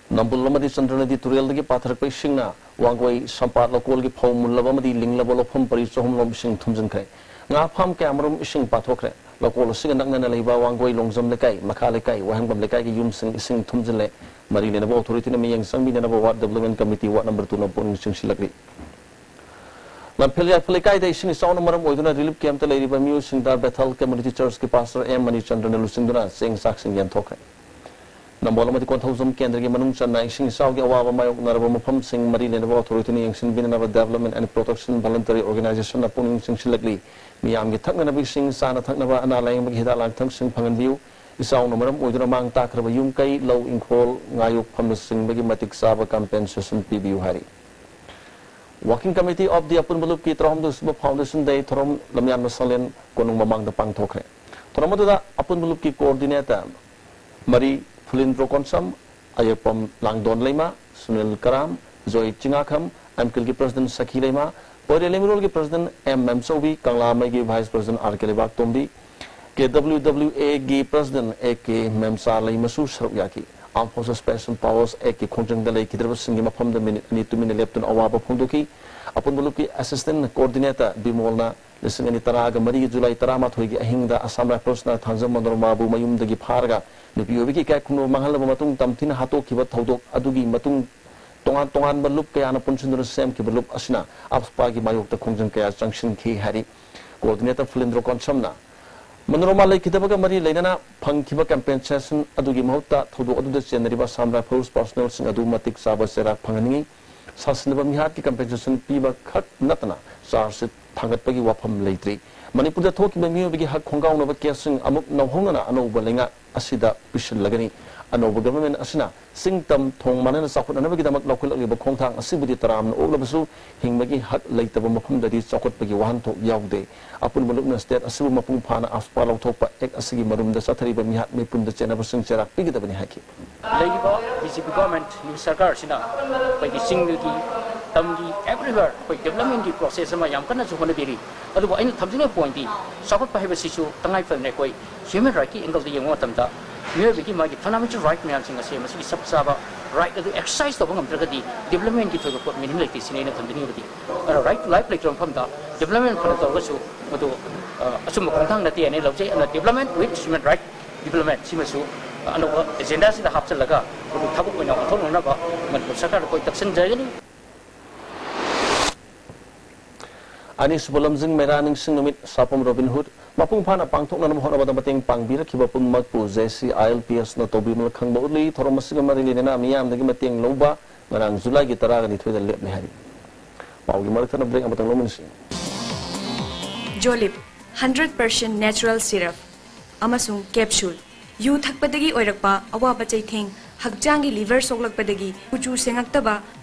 ꯅꯝꯕꯨꯜ ꯑꯃꯗꯤ ꯆꯟꯗ꯭ꯔꯅꯗꯤ ꯇꯨꯔꯦꯜꯗꯒꯤ ꯄꯥꯊꯔꯛꯄ ꯏꯁꯤꯡꯅ ꯋꯥꯡꯒꯣꯏ ꯁꯝꯄꯥꯠ ꯂꯧꯀꯣꯜꯒꯤ ꯐꯧ ꯃꯨꯜꯂꯕ ꯑꯃꯗꯤ ꯂꯤꯡꯂꯕ ꯂꯧꯐꯝ ꯄꯔꯤ ꯆꯍꯨꯝ ꯂꯣꯝ ꯏꯁꯤꯡ ꯊꯨꯝꯖꯤꯟꯈ꯭ꯔꯦ꯫ ꯉꯥ ꯐꯥꯝ ꯀꯌꯥꯃꯔꯨꯝ ꯏꯁꯤꯡ ꯄꯥꯊꯣꯛꯈ꯭ꯔꯦ꯫ ꯂꯧꯀꯣꯜ ꯑꯁꯤꯒ ꯅꯛꯅꯅ ꯂꯩꯕ ꯋꯥꯡꯒꯣꯏ ꯂꯣꯡꯖꯝ ꯂꯩꯀꯥꯏ, ꯃꯈꯥ ꯂꯩꯀꯥꯏ, ꯋꯥꯍꯦꯡꯕꯝ ꯂꯩꯀꯥꯏꯒꯤ ꯌꯨꯝꯁꯤꯡ ꯏꯁꯤꯡ ꯊꯨꯝꯖꯤꯜꯂꯦ꯫ ꯃꯔꯤ ꯂꯩꯅꯕ ꯑꯣꯊꯣꯔꯤꯇꯤꯅ ꯃꯤꯠꯌꯦꯡ ꯆꯪꯕꯤꯅꯅꯕ ꯋꯥꯔꯗ ꯗꯤꯕ꯭ꯂꯞꯃꯦꯟ ꯀꯃꯤꯇꯤ ꯋꯥꯔꯗ ꯅꯝꯕꯔ ꯇꯨꯅ ꯄꯨꯛꯅꯤꯡ ꯆꯤꯡꯁꯤꯜꯂꯛꯂꯤ꯫ ꯂꯝꯐꯦꯜ ꯌꯥꯏꯐ ꯂꯩꯀꯥꯏꯗ ꯏꯁꯤꯡ ꯏꯆꯥꯎꯅ ꯃꯔꯝ ꯑꯣꯏꯗꯨꯅ ꯔꯤꯂꯤꯐ ꯀꯦꯝꯞꯇ ꯂꯩꯔꯤꯕ ꯃꯤꯑꯣꯏꯁꯤꯡꯗ ꯕꯦꯊꯦꯜ ꯀꯝꯃ꯭ꯌꯨꯅꯤꯇꯤ ꯆꯔꯆꯀꯤ ꯄꯥꯁꯇꯔ ꯑꯦꯝ ꯃꯅꯤꯆꯟꯗ꯭ꯔꯅ ꯂꯨꯆꯤꯡꯗꯨꯅ ꯆꯦꯡ ꯆꯥꯛꯁꯤꯡ ꯌꯦꯟꯊꯣꯛꯈ꯭ꯔꯦ꯫ ꯅꯝꯕꯣꯜ ꯑꯃꯗꯤ ꯀꯣꯟꯊꯧꯖꯝ ꯀꯦꯟꯗ꯭ꯔꯒꯤ ꯃꯅꯨꯡ ꯆꯟꯅ ꯏꯁꯤꯡ ꯏꯆꯥꯎꯒꯤ ꯑꯋꯥꯕ ꯃꯥꯌꯣꯛꯅꯔꯕ ꯃꯐꯝꯁꯤꯡ ꯃꯔꯤ ꯂꯩꯅꯕ ꯑꯣꯊꯣꯔꯤꯇꯤꯅ ꯌꯦꯡꯁꯤꯟꯕꯤꯅꯅꯕ Development and Protection Voluntary Organizationꯅ ꯄꯨꯛꯅꯤꯡ ꯆꯤꯡꯁꯤꯜꯂꯛꯂꯤ꯫ ꯃꯤꯌꯥꯝꯒꯤ ꯊꯛꯅꯅꯕ ꯏꯁꯤꯡ, ꯆꯥꯅ ꯊꯛꯅꯕ, ꯑꯅꯥ ꯂꯥꯌꯦꯡꯕꯒꯤ ꯍꯤꯗꯥꯛ ꯂꯥꯡꯊꯛꯁꯤꯡ ꯐꯪꯍꯟꯕꯤꯌꯨ꯫ ꯏꯆꯥꯎꯅ ꯃꯔꯝ ꯑꯣꯏꯗꯨꯅ ꯃꯥꯡ ꯇꯥꯛꯈ꯭ꯔꯕ ꯌꯨꯝ ꯀꯩ, ꯂꯧ ꯏꯪꯈꯣꯜ, ꯉꯥꯌꯣꯛꯐꯝꯅꯆꯤꯡꯕꯒꯤ ꯃꯇꯤꯛ ꯆꯥꯕ compensation ꯄꯤꯕꯤꯌꯨ ꯍꯥꯏꯔꯤ꯫ Working Committee of the ꯑꯄꯨꯟꯕ ꯂꯨꯞꯀꯤ ꯇꯔꯥꯍꯨꯝꯗꯣꯏ ꯁꯨꯕ Foundation Day ꯊꯧꯔꯝ ꯂꯝꯌꯥꯟꯕ ꯁꯪꯂꯦꯟ ꯀꯣꯅꯨꯡ ꯃꯃꯥꯡꯗ ꯄꯥꯡꯊꯣꯛꯈ꯭ꯔꯦ꯫ ꯊꯧꯔꯝ ꯑꯗꯨꯗ ꯑꯄꯨꯟꯕ ꯂꯨꯞꯀꯤ coordinator ꯃꯔꯤ ꯐꯨꯂꯤꯟꯗ꯭ꯔꯣ ꯀꯣꯟꯁꯝ, ꯑꯌꯦꯛꯄꯝ ꯂꯥꯡꯗꯣꯟ ꯂꯩꯃ, ꯁꯨꯅꯤꯜ ꯀꯔꯥꯝ, ꯖꯣꯏ ꯆꯤꯉꯥꯈꯝ, ꯑꯦꯝꯀꯤꯜꯒꯤ president ꯁꯈꯤ ꯂꯩꯃ, ꯄꯣꯏꯔꯦ ꯂꯩꯃꯔꯣꯜꯒꯤ president ꯑꯦꯝ ꯃꯦꯝꯆꯧꯕꯤ, ꯀꯪꯂꯥꯃꯩꯒꯤ vice president R K Leibaktombi, K W W ꯑꯦꯒꯤ president ꯑꯦ ꯀꯦ ꯃꯦꯝꯆꯥ ꯂꯩꯃꯁꯨ ꯁꯔꯨꯛ ꯌꯥꯈꯤ꯫ Armed Forces Special Powers Actꯀꯤ ꯈꯣꯡꯖꯪꯗ ꯂꯩꯈꯤꯗ꯭ꯔꯕꯁꯤꯡꯒꯤ ꯃꯐꯝꯗ minute ꯑꯅꯤ ꯇꯨꯃꯤꯟꯅ ꯂꯦꯞꯇꯨꯅ ꯑꯋꯥꯕ ꯐꯣꯡꯗꯣꯛꯈꯤ꯫ ꯑꯄꯨꯟꯕ ꯂꯨꯞꯀꯤ assistant coordinator ꯕꯤꯃꯣꯜꯅ ꯂꯤꯁꯤꯡ ꯑꯅꯤ ꯇꯔꯥꯒ ꯃꯔꯤꯒꯤ ꯖꯨꯂꯥꯏ ꯇꯔꯥꯃꯥꯊꯣꯏꯒꯤ ꯑꯍꯤꯡꯗ Assam Riflesꯅ ꯊꯥꯡꯖꯝ ꯃꯅꯣꯔꯃꯥꯕꯨ ꯃꯌꯨꯝꯗꯒꯤ ꯐꯥꯔꯒ ꯅꯨꯄꯤ ꯑꯣꯏꯕꯒꯤ ꯏꯀꯥꯏ ꯈꯨꯝꯅꯕ ꯃꯥꯡꯍꯜꯂꯕ ꯃꯇꯨꯡ ꯇꯝꯊꯤꯅ ꯍꯥꯠꯇꯣꯛꯈꯤꯕ ꯊꯧꯗꯣꯛ ꯑꯗꯨꯒꯤ ꯃꯇꯨꯡ ꯇꯣꯉꯥꯟ ꯇꯣꯉꯥꯟꯕ ꯂꯨꯞ ꯀꯌꯥꯅ ꯄꯨꯟꯁꯤꯟꯗꯨꯅ ꯁꯦꯝꯈꯤꯕ ꯂꯨꯞ ꯑꯁꯤꯅ AFSPAꯒꯤ ꯃꯥꯌꯣꯛꯇ ꯈꯣꯡꯖꯪ ꯀꯌꯥ ꯆꯪꯁꯤꯟꯈꯤ ꯍꯥꯏꯔꯤ꯫ Coordinator ꯐꯨꯂꯤꯟꯗ꯭ꯔꯣ ꯀꯣꯟꯁꯝꯅ ꯃꯅꯣꯔꯃꯥ ꯂꯩꯈꯤꯗꯕꯒ ꯃꯔꯤ ꯂꯩꯅꯅ ꯐꯪꯈꯤꯕ compensation ꯑꯗꯨꯒꯤ ꯃꯍꯨꯠꯇ ꯊꯧꯗꯣꯛ ꯑꯗꯨꯗ ꯆꯦꯟꯅꯔꯤꯕ Assam Rifles personnelꯁꯤꯡ ꯑꯗꯨ ꯃꯇꯤꯛ ꯆꯥꯕ ꯆꯩꯔꯥꯛ ꯐꯪꯍꯟꯅꯤꯡꯏ꯫ ꯁꯥꯁꯤꯟꯅꯕ ꯃꯤꯍꯥꯠꯀꯤ compensation ꯄꯤꯕ ꯈꯛ ꯅꯠꯇꯅ charge sheet ꯊꯥꯡꯒꯠꯄꯒꯤ ꯋꯥꯐꯝ ꯂꯩꯇ꯭ꯔꯤ꯫ ꯃꯅꯤꯄꯨꯔꯗ ꯊꯣꯛꯈꯤꯕ ꯃꯤꯑꯣꯏꯕꯒꯤ ꯍꯛ ꯈꯣꯡꯒꯥꯎꯅꯕ caseꯁꯤꯡ ꯑꯃꯨꯛ ꯅꯧꯍꯧꯅꯅ ꯑꯅꯧꯕ ꯂꯩꯉꯥꯛ ꯑꯁꯤꯗ ꯄꯤꯁꯤꯜꯂꯒꯅꯤ꯫ ꯑꯅꯧꯕ government ꯑꯁꯤꯅ ꯆꯤꯡ ꯇꯝ ꯊꯣꯡ ꯃꯥꯟꯅꯅ ꯆꯥꯎꯈꯠꯅꯅꯕꯒꯤꯗꯃꯛ ꯂꯧꯈꯠꯂꯛꯂꯤꯕ ꯈꯣꯡꯊꯥꯡ ꯑꯁꯤꯕꯨꯗꯤ ꯇꯔꯥꯝꯅ ꯑꯣꯛꯂꯕꯁꯨ ꯍꯤꯡꯕꯒꯤ ꯍꯛ ꯂꯩꯇꯕ ꯃꯐꯝꯗꯗꯤ ꯆꯥꯎꯈꯠꯄꯒꯤ ꯋꯥꯍꯟꯊꯣꯛ ꯌꯥꯎꯗꯦ꯫ ꯑꯄꯨꯟꯕ ꯂꯨꯞꯅ state ꯑꯁꯤꯕꯨ ꯃꯄꯨꯡ ꯐꯥꯅ AFSPA ꯂꯧꯊꯣꯛꯄ act ꯑꯁꯤꯒꯤ ꯃꯔꯨꯝꯗ ꯆꯠꯊꯔꯤꯕ ꯃꯤꯍꯥꯠ ꯃꯤꯄꯨꯟꯗ ꯆꯦꯟꯅꯕꯁꯤꯡ ꯆꯩꯔꯥꯛ ꯄꯤꯒꯗꯕꯅꯤ ꯍꯥꯏꯈꯤ꯫ ꯂꯩꯔꯤꯕ BJP government, new ꯁꯔꯀꯥꯔ ꯑꯁꯤꯅ ꯑꯩꯈꯣꯏꯒꯤ ꯆꯤꯡꯒꯤ, ꯇꯝꯒꯤ, everywhere ꯑꯩꯈꯣꯏ developmentꯀꯤ process ꯑꯃ ꯌꯥꯝ ꯀꯟꯅꯁꯨ ꯍꯣꯠꯅꯕꯤꯔꯤ꯫ ꯑꯗꯨꯕꯨ ꯑꯩꯅ ꯊꯝꯖꯅꯤꯡꯕ pointꯇꯤ ꯆꯥꯎꯈꯠꯄ ꯍꯥꯏꯕꯁꯤꯁꯨ ꯇꯉꯥꯏ ꯐꯗꯅ ꯑꯩꯈꯣꯏ human rightꯀꯤ angleꯗ ꯌꯦꯡꯕ ꯃꯇꯝꯗ ꯃꯤꯑꯣꯏꯕꯒꯤ ꯃꯥꯒꯤ fundamental right ꯃꯌꯥꯝꯁꯤꯡ ꯑꯁꯦ ꯃꯁꯤꯒꯤ ꯆꯞ ꯆꯥꯕ right ꯑꯗꯨ exercise ꯇꯧꯕ ꯉꯝꯗ꯭ꯔꯒꯗꯤ developmentꯀꯤ ꯊꯣꯏꯗꯣꯛꯄ meaning ꯂꯩꯇꯦ ꯁꯤꯅꯤ ꯑꯩꯅ ꯊꯝꯖꯅꯤꯡꯕꯗꯤ꯫ ꯑꯗꯨꯅ right to life ꯂꯩꯇ꯭ꯔꯕ ꯃꯐꯝꯗ development ꯐꯅ ꯇꯧꯔꯒꯁꯨ ꯃꯗꯨ, ꯑ, ꯑꯆꯨꯝꯕ ꯈꯣꯡꯊꯥꯡ ꯅꯠꯇꯦ ꯍꯥꯏꯅ ꯂꯧꯖꯩ꯫ ꯑꯗꯨꯅ development with human right development ꯁꯤꯃꯁꯨ ꯑꯅꯧꯕ agendaꯁꯤꯗ ꯍꯥꯞꯆꯤꯜꯂꯒ ꯃꯗꯨ ꯊꯕꯛ ꯑꯣꯏꯅ ꯑꯣꯟꯊꯣꯛꯅꯅꯕ ꯃꯅꯤꯄꯨꯔ ꯁꯔꯀꯥꯔꯗ ꯑꯩꯈꯣꯏ ꯇꯛꯁꯤꯟꯖꯒꯅꯤ꯫ ꯑꯅꯤꯁꯨꯕ ꯂꯝꯖꯤꯡ ꯃꯩꯔꯥ ꯅꯤꯡꯁꯤꯡ ꯅꯨꯃꯤꯠ, ꯁꯥꯄꯝ ꯔꯣꯕꯤꯟ ꯍꯨꯗ ꯃꯄꯨꯡ ꯐꯥꯅ ꯄꯥꯡꯊꯣꯛꯅꯅꯕ ꯍꯣꯠꯅꯕꯗ ꯃꯇꯦꯡ ꯄꯥꯡꯕꯤꯔꯛꯈꯤꯕ ꯄꯨꯝꯅꯃꯛꯄꯨ J C I L P ꯑꯦꯁꯅ ꯇꯧꯕꯤꯃꯜ ꯈꯪꯕ ꯎꯠꯂꯤ꯫ ꯊꯧꯔꯝ ꯑꯁꯤꯒ ꯃꯔꯤ ꯂꯩꯅꯅ ꯃꯤꯌꯥꯝꯗꯒꯤ ꯃꯇꯦꯡ ꯂꯧꯕ ꯉꯔꯥꯡ ꯖꯨꯂꯥꯏꯒꯤ ꯇꯔꯥꯒ ꯅꯤꯊꯣꯏꯗ ꯂꯦꯞꯂꯦ ꯍꯥꯏꯔꯤ꯫ ꯄꯥꯎꯒꯤ ꯃꯔꯛ ꯊꯠꯅ ꯕ꯭ꯔꯦꯛ ꯑꯃꯇꯪ ꯂꯧꯃꯤꯟꯅꯁꯤ꯫ ꯖꯣꯂꯤꯞ, ꯍꯟꯗ꯭ꯔꯦꯠ ꯄꯔꯁꯦꯟ ꯅꯦꯆꯔꯦꯜ ꯁꯤꯔꯞ ꯑꯃꯁꯨꯡ ꯀꯦꯞꯁꯨꯜ꯫ ꯌꯨ ꯊꯛꯄꯗꯒꯤ ꯑꯣꯏꯔꯛꯄ ꯑꯋꯥꯕ ꯆꯩꯊꯦꯡ, ꯍꯛꯆꯥꯡꯒꯤ ꯂꯤꯚꯔ ꯁꯣꯛꯂꯛꯄꯗꯒꯤ ꯀꯨꯆꯨ ꯁꯦꯡꯉꯛꯇꯕ,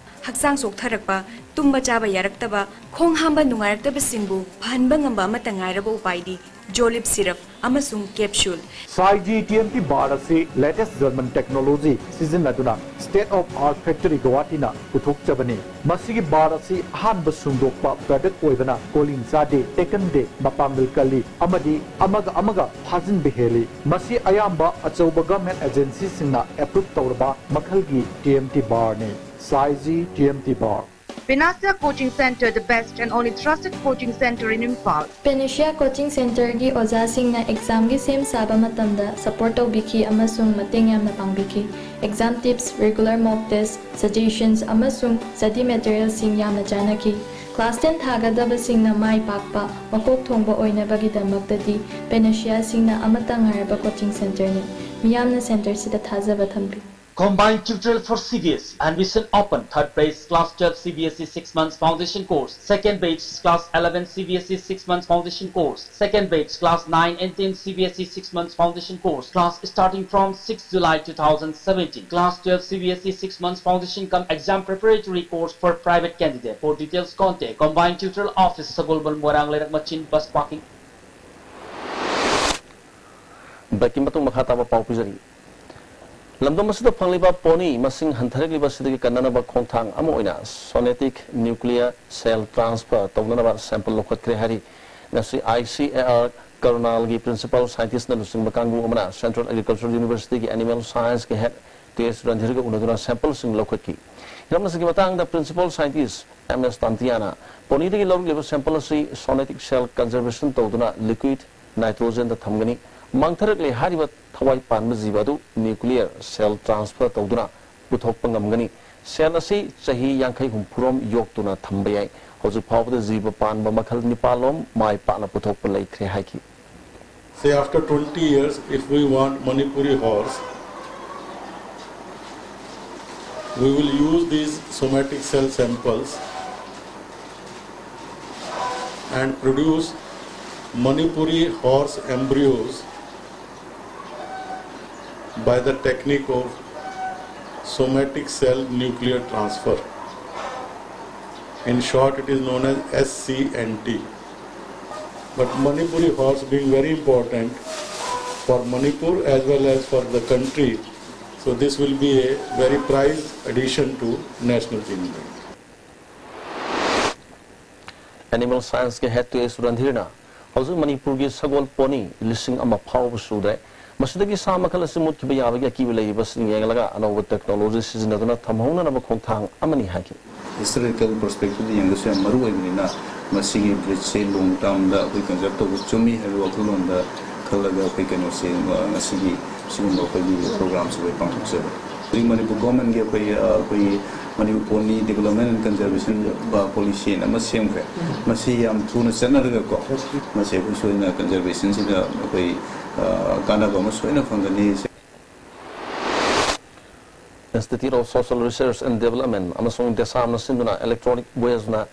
ꯍꯛꯆꯥꯡ ꯆꯣꯛꯊꯔꯛꯄ, ꯇꯨꯝꯕ ꯆꯥꯕ ꯌꯥꯔꯛꯇꯕ, ꯈꯣꯡ ꯍꯥꯝꯕ ꯅꯨꯡꯉꯥꯏꯔꯛꯇꯕꯁꯤꯡꯕꯨ ꯐꯍꯟꯕ ꯉꯝꯕ ꯑꯃꯠꯇ ꯉꯥꯏꯔꯕ ꯎꯄꯥꯏꯗꯤ ꯖꯣꯂꯤꯞ ꯁꯤꯔꯞ ꯑꯃꯁꯨꯡ ꯀꯦꯞꯁꯨꯜ꯫ ꯁꯥꯏꯖꯤ ꯇꯤ ꯑꯦꯝ ꯇꯤ ꯕꯥꯔ ꯑꯁꯤ ꯂꯦꯇꯦꯁ ꯖꯔꯃꯟ ꯇꯦꯛꯅꯣꯂꯣꯖꯤ ꯁꯤꯖꯤꯟꯅꯗꯨꯅ ꯁ꯭ꯇꯦꯠ ꯑꯣꯐ ꯑꯥꯔꯠ ꯐꯦꯛꯇꯔꯤ ꯒꯧꯍꯥꯇꯤꯅ ꯄꯨꯊꯣꯛꯆꯕꯅꯤ꯫ ꯃꯁꯤꯒꯤ ꯕꯥꯔ ꯑꯁꯤ ꯑꯍꯥꯟꯕ ꯁꯨꯡꯗꯣꯛꯄ ꯄ꯭ꯔꯗꯛ ꯑꯣꯏꯕꯅ ꯀꯣꯂꯤꯡ ꯆꯥꯗꯦ, ꯇꯦꯛꯀꯟꯗꯦ, ꯃꯄꯥꯡꯒꯜ ꯀꯜꯂꯤ ꯑꯃꯗꯤ ꯑꯃꯒ ꯑꯃꯒ ꯐꯥꯖꯤꯟꯕ ꯍꯦꯜꯂꯤ꯫ ꯃꯁꯤ ꯑꯌꯥꯝꯕ ꯑꯆꯧꯕ ꯒꯚꯔꯟꯃꯦꯟꯠ ꯑꯦꯖꯦꯟꯁꯤꯁꯤꯡꯅ ꯑꯦꯄ꯭ꯔꯨꯚ ꯇꯧꯔꯕ ꯃꯈꯜꯒꯤ ꯇꯤ ꯑꯦꯝ ꯇꯤ ꯕꯥꯔꯅꯤ꯫ ꯁꯥꯏꯖꯤ T M T bar. Panacea Coaching Center, the best and only trusted coaching center in Imphal. Panacea coaching ꯁꯦꯟꯇꯔꯒꯤ ꯑꯣꯖꯥꯁꯤꯡꯅ ꯑꯦꯛꯖꯥꯝꯒꯤ ꯁꯦꯝ ꯁꯥꯕ ꯃꯇꯝꯗ ꯁꯄꯣꯔꯠ ꯇꯧꯕꯤꯈꯤ ꯑꯃꯁꯨꯡ ꯃꯇꯦꯡ ꯌꯥꯝꯅ ꯄꯥꯡꯕꯤꯈꯤ꯫ ꯑꯦꯛꯖꯥꯝ ꯇꯤꯞꯁ, ꯔꯤꯒꯨꯂꯔ ꯃꯣꯛ ꯇꯦꯁ, ꯁꯖꯦꯁꯟꯁ, ꯑꯃꯁꯨꯡ ꯁ꯭ꯇꯗꯤ ꯃꯦꯇꯔꯤꯌꯦꯜꯁꯤꯡ ꯌꯥꯝꯅ ꯆꯥꯟꯅꯈꯤ꯫ ꯀ꯭ꯂꯥꯁ ꯇꯦꯟ ꯊꯥꯒꯗꯕꯁꯤꯡꯅ ꯃꯥꯏ ꯄꯥꯛꯄ, ꯃꯀꯣꯛ ꯊꯣꯡꯕ ꯑꯣꯏꯅꯕꯒꯤꯗꯃꯛꯇꯗꯤ ꯄꯦꯅꯦꯁꯤꯌꯥꯁꯤꯡꯅ ꯑꯃꯠꯇ ꯉꯥꯏꯔꯕ ꯀꯣꯆꯤꯡ ꯁꯦꯟꯇꯔꯅꯤ꯫ ꯃꯤꯌꯥꯝꯅ ꯁꯦꯟꯇꯔꯁꯤꯗ ꯊꯥꯖꯕ ꯊꯝꯕꯤꯌꯨ꯫ Combined tutorial for C B S E. Admission open. Third batch class twelve C B S E six months foundation course. Second batch class eleven C B S E six months foundation course. Second batch class nine and ten C B S E six months foundation course. Class starting from sixth July two thousand seventeen. Class twelve C B S E six months foundation cum exam preparatory course for private candidate. For details contact Combined Tutorial Office, Sagolbal, Moirang, Leirak Machin, bus parking. ꯕ꯭ꯔꯦꯛꯀꯤ ꯃꯇꯨꯡ ꯃꯈꯥ ꯇꯥꯕ ꯄꯥꯎ ꯄꯤꯖꯔꯤ꯫ ꯂꯝꯗꯝ ꯑꯁꯤꯗ ꯐꯪꯂꯤꯕ pony ꯃꯁꯤꯡ ꯍꯟꯊꯔꯛꯂꯤꯕ ꯑꯁꯤꯗꯒꯤ ꯀꯟꯅꯅꯕ ꯈꯣꯡꯊꯥꯡ ꯑꯃ ꯑꯣꯏꯅ somatic nuclear cell transfer ꯇꯧꯅꯅꯕ sample ꯂꯧꯈꯠꯈ꯭ꯔꯦ ꯍꯥꯏꯔꯤ꯫ ꯉꯁꯤ I C A R ꯀꯔꯨꯅꯥꯜꯒꯤ principal scientistꯅ ꯂꯨꯆꯤꯡꯕ ꯀꯥꯡꯕꯨ ꯑꯃꯅ Central Agricultural Universityꯒꯤ animal scienceꯀꯤ head ꯇꯦꯖ ꯔꯟꯙꯤꯔꯒ ꯎꯅꯗꯨꯅ sampleꯁꯤꯡ ꯂꯧꯈꯠꯈꯤ꯫ ꯍꯤꯔꯝ ꯑꯁꯤꯒꯤ ꯃꯇꯥꯡꯗ principal scientist M S ꯇꯥꯟꯇꯤꯌꯥꯅ ꯄꯣꯅꯤꯗꯒꯤ ꯂꯧꯔꯛꯂꯤꯕ sample ꯑꯁꯤ somatic cell conservation ꯇꯧꯗꯨꯅ liquid nitrogenꯗ ꯊꯝꯒꯅꯤ꯫ ꯃꯥꯡꯊꯔꯛꯂꯦ ꯍꯥꯏꯔꯤꯕ ꯊꯋꯥꯏ ꯄꯥꯟꯕ ꯖꯤꯕ ꯑꯗꯨ nuclear cell transfer ꯇꯧꯗꯨꯅ ꯄꯨꯊꯣꯛꯄ ꯉꯝꯒꯅꯤ꯫ Cell ꯑꯁꯤ ꯆꯍꯤ ꯌꯥꯡꯈꯩ ꯍꯨꯝꯐꯨꯔꯣꯝ ꯌꯣꯛꯇꯨꯅ ꯊꯝꯕ ꯌꯥꯏ꯫ ꯍꯧꯖꯤꯛ ꯐꯥꯎꯕꯗ ꯖꯤꯕ ꯄꯥꯟꯕ ꯃꯈꯜ ꯅꯤꯄꯥꯜ ꯂꯣꯝ ꯃꯥꯏ ꯄꯥꯛꯅ ꯄꯨꯊꯣꯛꯄ ꯂꯩꯈ꯭ꯔꯦ ꯍꯥꯏꯈꯤ꯫ Say after twenty years, if we want Manipuri horse, we will use these somatic cell samples and produce Manipuri horse embryos by the technique of somatic cell nuclear transfer. In short, it is known as S C N T. But Manipuri horse being very important for Manipur as well as for the country, so this will be a very prized addition to national breeding. Animal ꯁꯥꯏꯟꯁꯀꯤ ꯍꯦꯠ two ꯑꯦꯁ ꯔꯟꯙꯤꯔꯅ ꯍꯧꯖꯤꯛ ꯃꯅꯤꯄꯨꯔꯒꯤ ꯁꯒꯣꯜ pony ꯂꯤꯁꯤꯡ ꯑꯃ ꯐꯥꯎꯕ ꯁꯨꯗ꯭ꯔꯦ꯫ ꯃꯁꯤꯗꯒꯤ ꯁꯥ ꯃꯈꯜ ꯑꯁꯤ ꯃꯨꯠꯈꯤꯕ ꯌꯥꯕꯒꯤ ꯑꯀꯤꯕ ꯂꯩꯔꯤꯕꯁꯤꯡ ꯌꯦꯡꯂꯒ ꯑꯅꯧꯕ ꯇꯦꯛꯅꯣꯂꯣꯖꯤ ꯁꯤꯖꯤꯟꯅꯗꯨꯅ ꯊꯝꯍꯧꯅꯅꯕ ꯈꯣꯡꯊꯥꯡ ꯑꯃꯅꯤ ꯍꯥꯏꯈꯤ꯫ Historical perspective ꯌꯦꯡꯕꯁꯨ ꯌꯥꯝ ꯃꯔꯨ ꯑꯣꯏꯕꯅꯤꯅ ꯃꯁꯤꯒꯤ ꯕ꯭ꯔꯤꯠꯁꯦ ꯂꯣꯡ ꯇꯥꯔꯝꯗ ꯑꯩꯈꯣꯏ ꯀꯟꯖꯔꯕ ꯇꯧꯕ ꯆꯨꯝꯃꯤ ꯍꯥꯏꯕ ꯋꯥꯈꯜꯂꯣꯟꯗ ꯈꯜꯂꯒ ꯑꯩꯈꯣꯏ ꯀꯩꯅꯣꯁꯦ ꯉꯁꯤꯒꯤ ꯁꯤꯒꯨꯝꯕ ꯑꯩꯈꯣꯏꯒꯤ ꯄ꯭ꯔꯣꯒ꯭ꯔꯥꯝꯁꯦ ꯑꯩꯈꯣꯏ ꯄꯥꯡꯊꯣꯛꯆꯕ꯫ ꯍꯧꯖꯤꯛ ꯃꯅꯤꯄꯨꯔ ꯒꯣꯔꯃꯦꯟꯒꯤ ꯑꯩꯈꯣꯏ ꯑꯩꯈꯣꯏꯒꯤ Manipur pony development and conservation policy ꯑꯃ ꯁꯦꯝꯈ꯭ꯔꯦ꯫ ꯃꯁꯤ ꯌꯥꯝ ꯊꯨꯅ ꯆꯠꯅꯔꯒꯀꯣ ꯃꯁꯤ ꯑꯩꯈꯣꯏ ꯁꯣꯏꯗꯅ ꯀꯟꯖꯔꯕꯦꯁꯟꯁꯤꯗ ꯑꯩꯈꯣꯏ ꯀꯥꯟꯅꯕ ꯑꯃ ꯁꯣꯏꯅ ꯐꯪꯒꯅꯤ꯫ Institute of Social Research and Development ꯑꯃꯁꯨꯡ ꯗꯦꯁꯥꯝꯅ ꯁꯤꯟꯗꯨꯅ ꯏꯂꯦꯛꯇ꯭ꯔꯣꯅꯤꯛ ꯋꯦꯁꯅ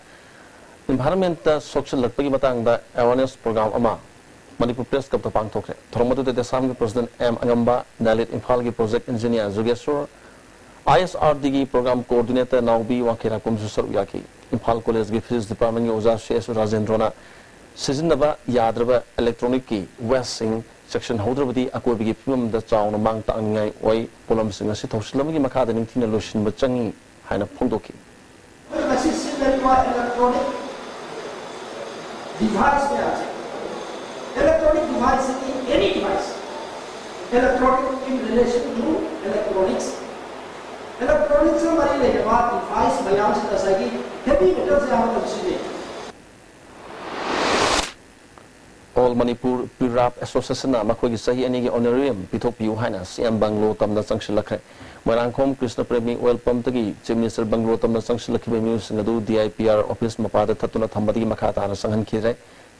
ꯏꯟꯚꯥꯏꯔꯟꯃꯦꯟꯇ ꯁꯣꯛꯆꯤꯜꯂꯛꯄꯒꯤ ꯃꯇꯥꯡꯗ ꯑꯦꯋꯥꯔꯅꯦꯁ ꯄ꯭ꯔꯣꯒ꯭ꯔꯥꯝ ꯑꯃ ꯃꯅꯤꯄꯨꯔ ꯄ꯭ꯔꯦꯁ ꯀ꯭ꯂꯕꯇ ꯄꯥꯡꯊꯣꯛꯈ꯭ꯔꯦ꯫ ꯊꯧꯔꯝ ꯑꯗꯨꯗ ꯗꯦꯁꯥꯝꯒꯤ ꯄ꯭ꯔꯁꯤꯗꯦꯟꯠ ꯑꯦꯝ ꯑꯉꯝꯕ, ꯅꯦꯂꯤꯠ ꯏꯝꯐꯥꯜꯒꯤ ꯄ꯭ꯔꯣꯖꯦꯛ ꯏꯟꯖꯤꯅꯤꯌꯥꯔ ꯖꯨꯒꯦꯁꯣꯔ, ꯑꯥꯏ ꯑꯦꯁ ꯑꯥꯔ ꯗꯤꯒꯤ ꯄ꯭ꯔꯣꯒ꯭ꯔꯥꯝ ꯀꯣꯑꯣꯔꯗꯤꯅꯦꯇꯔ ꯅꯥꯎꯕꯤ ꯋꯥꯡꯈꯩꯔꯥꯛꯄꯝꯁꯨ ꯁꯔꯨꯛ ꯌꯥꯈꯤ꯫ ꯏꯝꯐꯥꯜ ꯀꯣꯂꯦꯖꯀꯤ ꯐꯤꯖꯤꯛꯁ ꯗꯤꯄꯥꯔꯠꯃꯦꯟꯒꯤ ꯑꯣꯖꯥ ꯁꯤ ꯑꯦꯁ ꯔꯥꯖꯦꯟꯗ꯭ꯔꯣꯅ ꯁꯤꯖꯤꯟꯅꯕ ꯌꯥꯗ꯭ꯔꯕ ꯏꯂꯦꯛꯇ꯭ꯔꯣꯅꯤꯛꯀꯤ ꯋꯦꯁꯁꯤꯡ ꯆꯦꯛꯁꯤꯟꯍꯧꯗ꯭ꯔꯕꯗꯤ ꯑꯀꯣꯏꯕꯒꯤ ꯐꯤꯕꯝꯗ ꯆꯥꯎꯅ ꯃꯥꯡ ꯇꯥꯛꯅꯤꯡꯉꯥꯏ ꯑꯣꯏ꯫ ꯄꯣꯠꯂꯝꯁꯤꯡ ꯑꯁꯤ ꯊꯧꯁꯤꯜ ꯑꯃꯒꯤ ꯃꯈꯥꯗ ꯅꯤꯡꯊꯤꯅ ꯂꯣꯏꯁꯤꯟꯕ ꯆꯪꯏ ꯍꯥꯏꯅ ꯐꯣꯡꯗꯣꯛꯈꯤ꯫ ꯃꯁꯤ ꯁꯤꯖꯤꯟꯅꯔꯤꯕ ꯏꯂꯦꯛꯇ꯭ꯔꯣꯅꯤꯛ ꯗꯤꯚꯥꯏꯁ ꯃꯌꯥꯝꯁꯦ, ꯏꯂꯦꯛꯇ꯭ꯔꯣꯅꯤꯛ ꯗꯤꯚꯥꯏꯁ ꯍꯥꯏꯗꯤ ꯑꯦꯅꯤ device, electronic in relation to electronics, electronics ꯃꯔꯤ ꯂꯩꯅꯕ ꯗꯤꯚꯥꯏꯁ ꯃꯌꯥꯝꯁꯤꯗ ꯉꯁꯥꯏꯒꯤ ꯍꯦꯚꯤ ꯃꯦꯇꯜꯁꯦ ꯑꯌꯥꯝꯕ ꯃꯇꯝꯗ ꯁꯤꯖꯤꯟꯅꯩ꯫ ꯑꯣꯜ ꯃꯅꯤꯄꯨꯔ ꯄꯤꯔꯥꯞ ꯑꯦꯁꯣꯁꯤꯌꯦꯁꯟꯅ ꯃꯈꯣꯏꯒꯤ ꯆꯍꯤ ꯑꯅꯤꯒꯤ ꯑꯣꯅꯔꯦꯔꯤꯌꯝ ꯄꯤꯊꯣꯛꯄꯤꯌꯨ ꯍꯥꯏꯅ ꯁꯤ ꯑꯦꯝ ꯕꯪꯒ꯭ꯂꯣ ꯇꯝꯅ ꯆꯪꯁꯤꯜꯂꯛꯈ꯭ꯔꯦ꯫ ꯃꯣꯏꯔꯥꯡꯈꯣꯝ ꯀ꯭ꯔꯤꯁꯅ ꯄ꯭ꯔꯦꯃꯤ ꯑꯣꯏꯜ ꯄꯝꯞꯇꯒꯤ ꯆꯤꯐ ꯃꯤꯅꯤꯁꯇꯔ ꯕꯪꯒ꯭ꯂꯣ ꯇꯝꯅ ꯆꯪꯁꯤꯜꯂꯛꯈꯤꯕ ꯃꯤꯑꯣꯏꯁꯤꯡ ꯑꯗꯨ D I P R office ꯃꯄꯥꯗ ꯊꯠꯇꯨꯅ ꯊꯝꯕꯗꯒꯤ ꯃꯈꯥ ꯇꯥꯅ ꯆꯪꯍꯟꯈꯤꯗ꯭ꯔꯦ꯫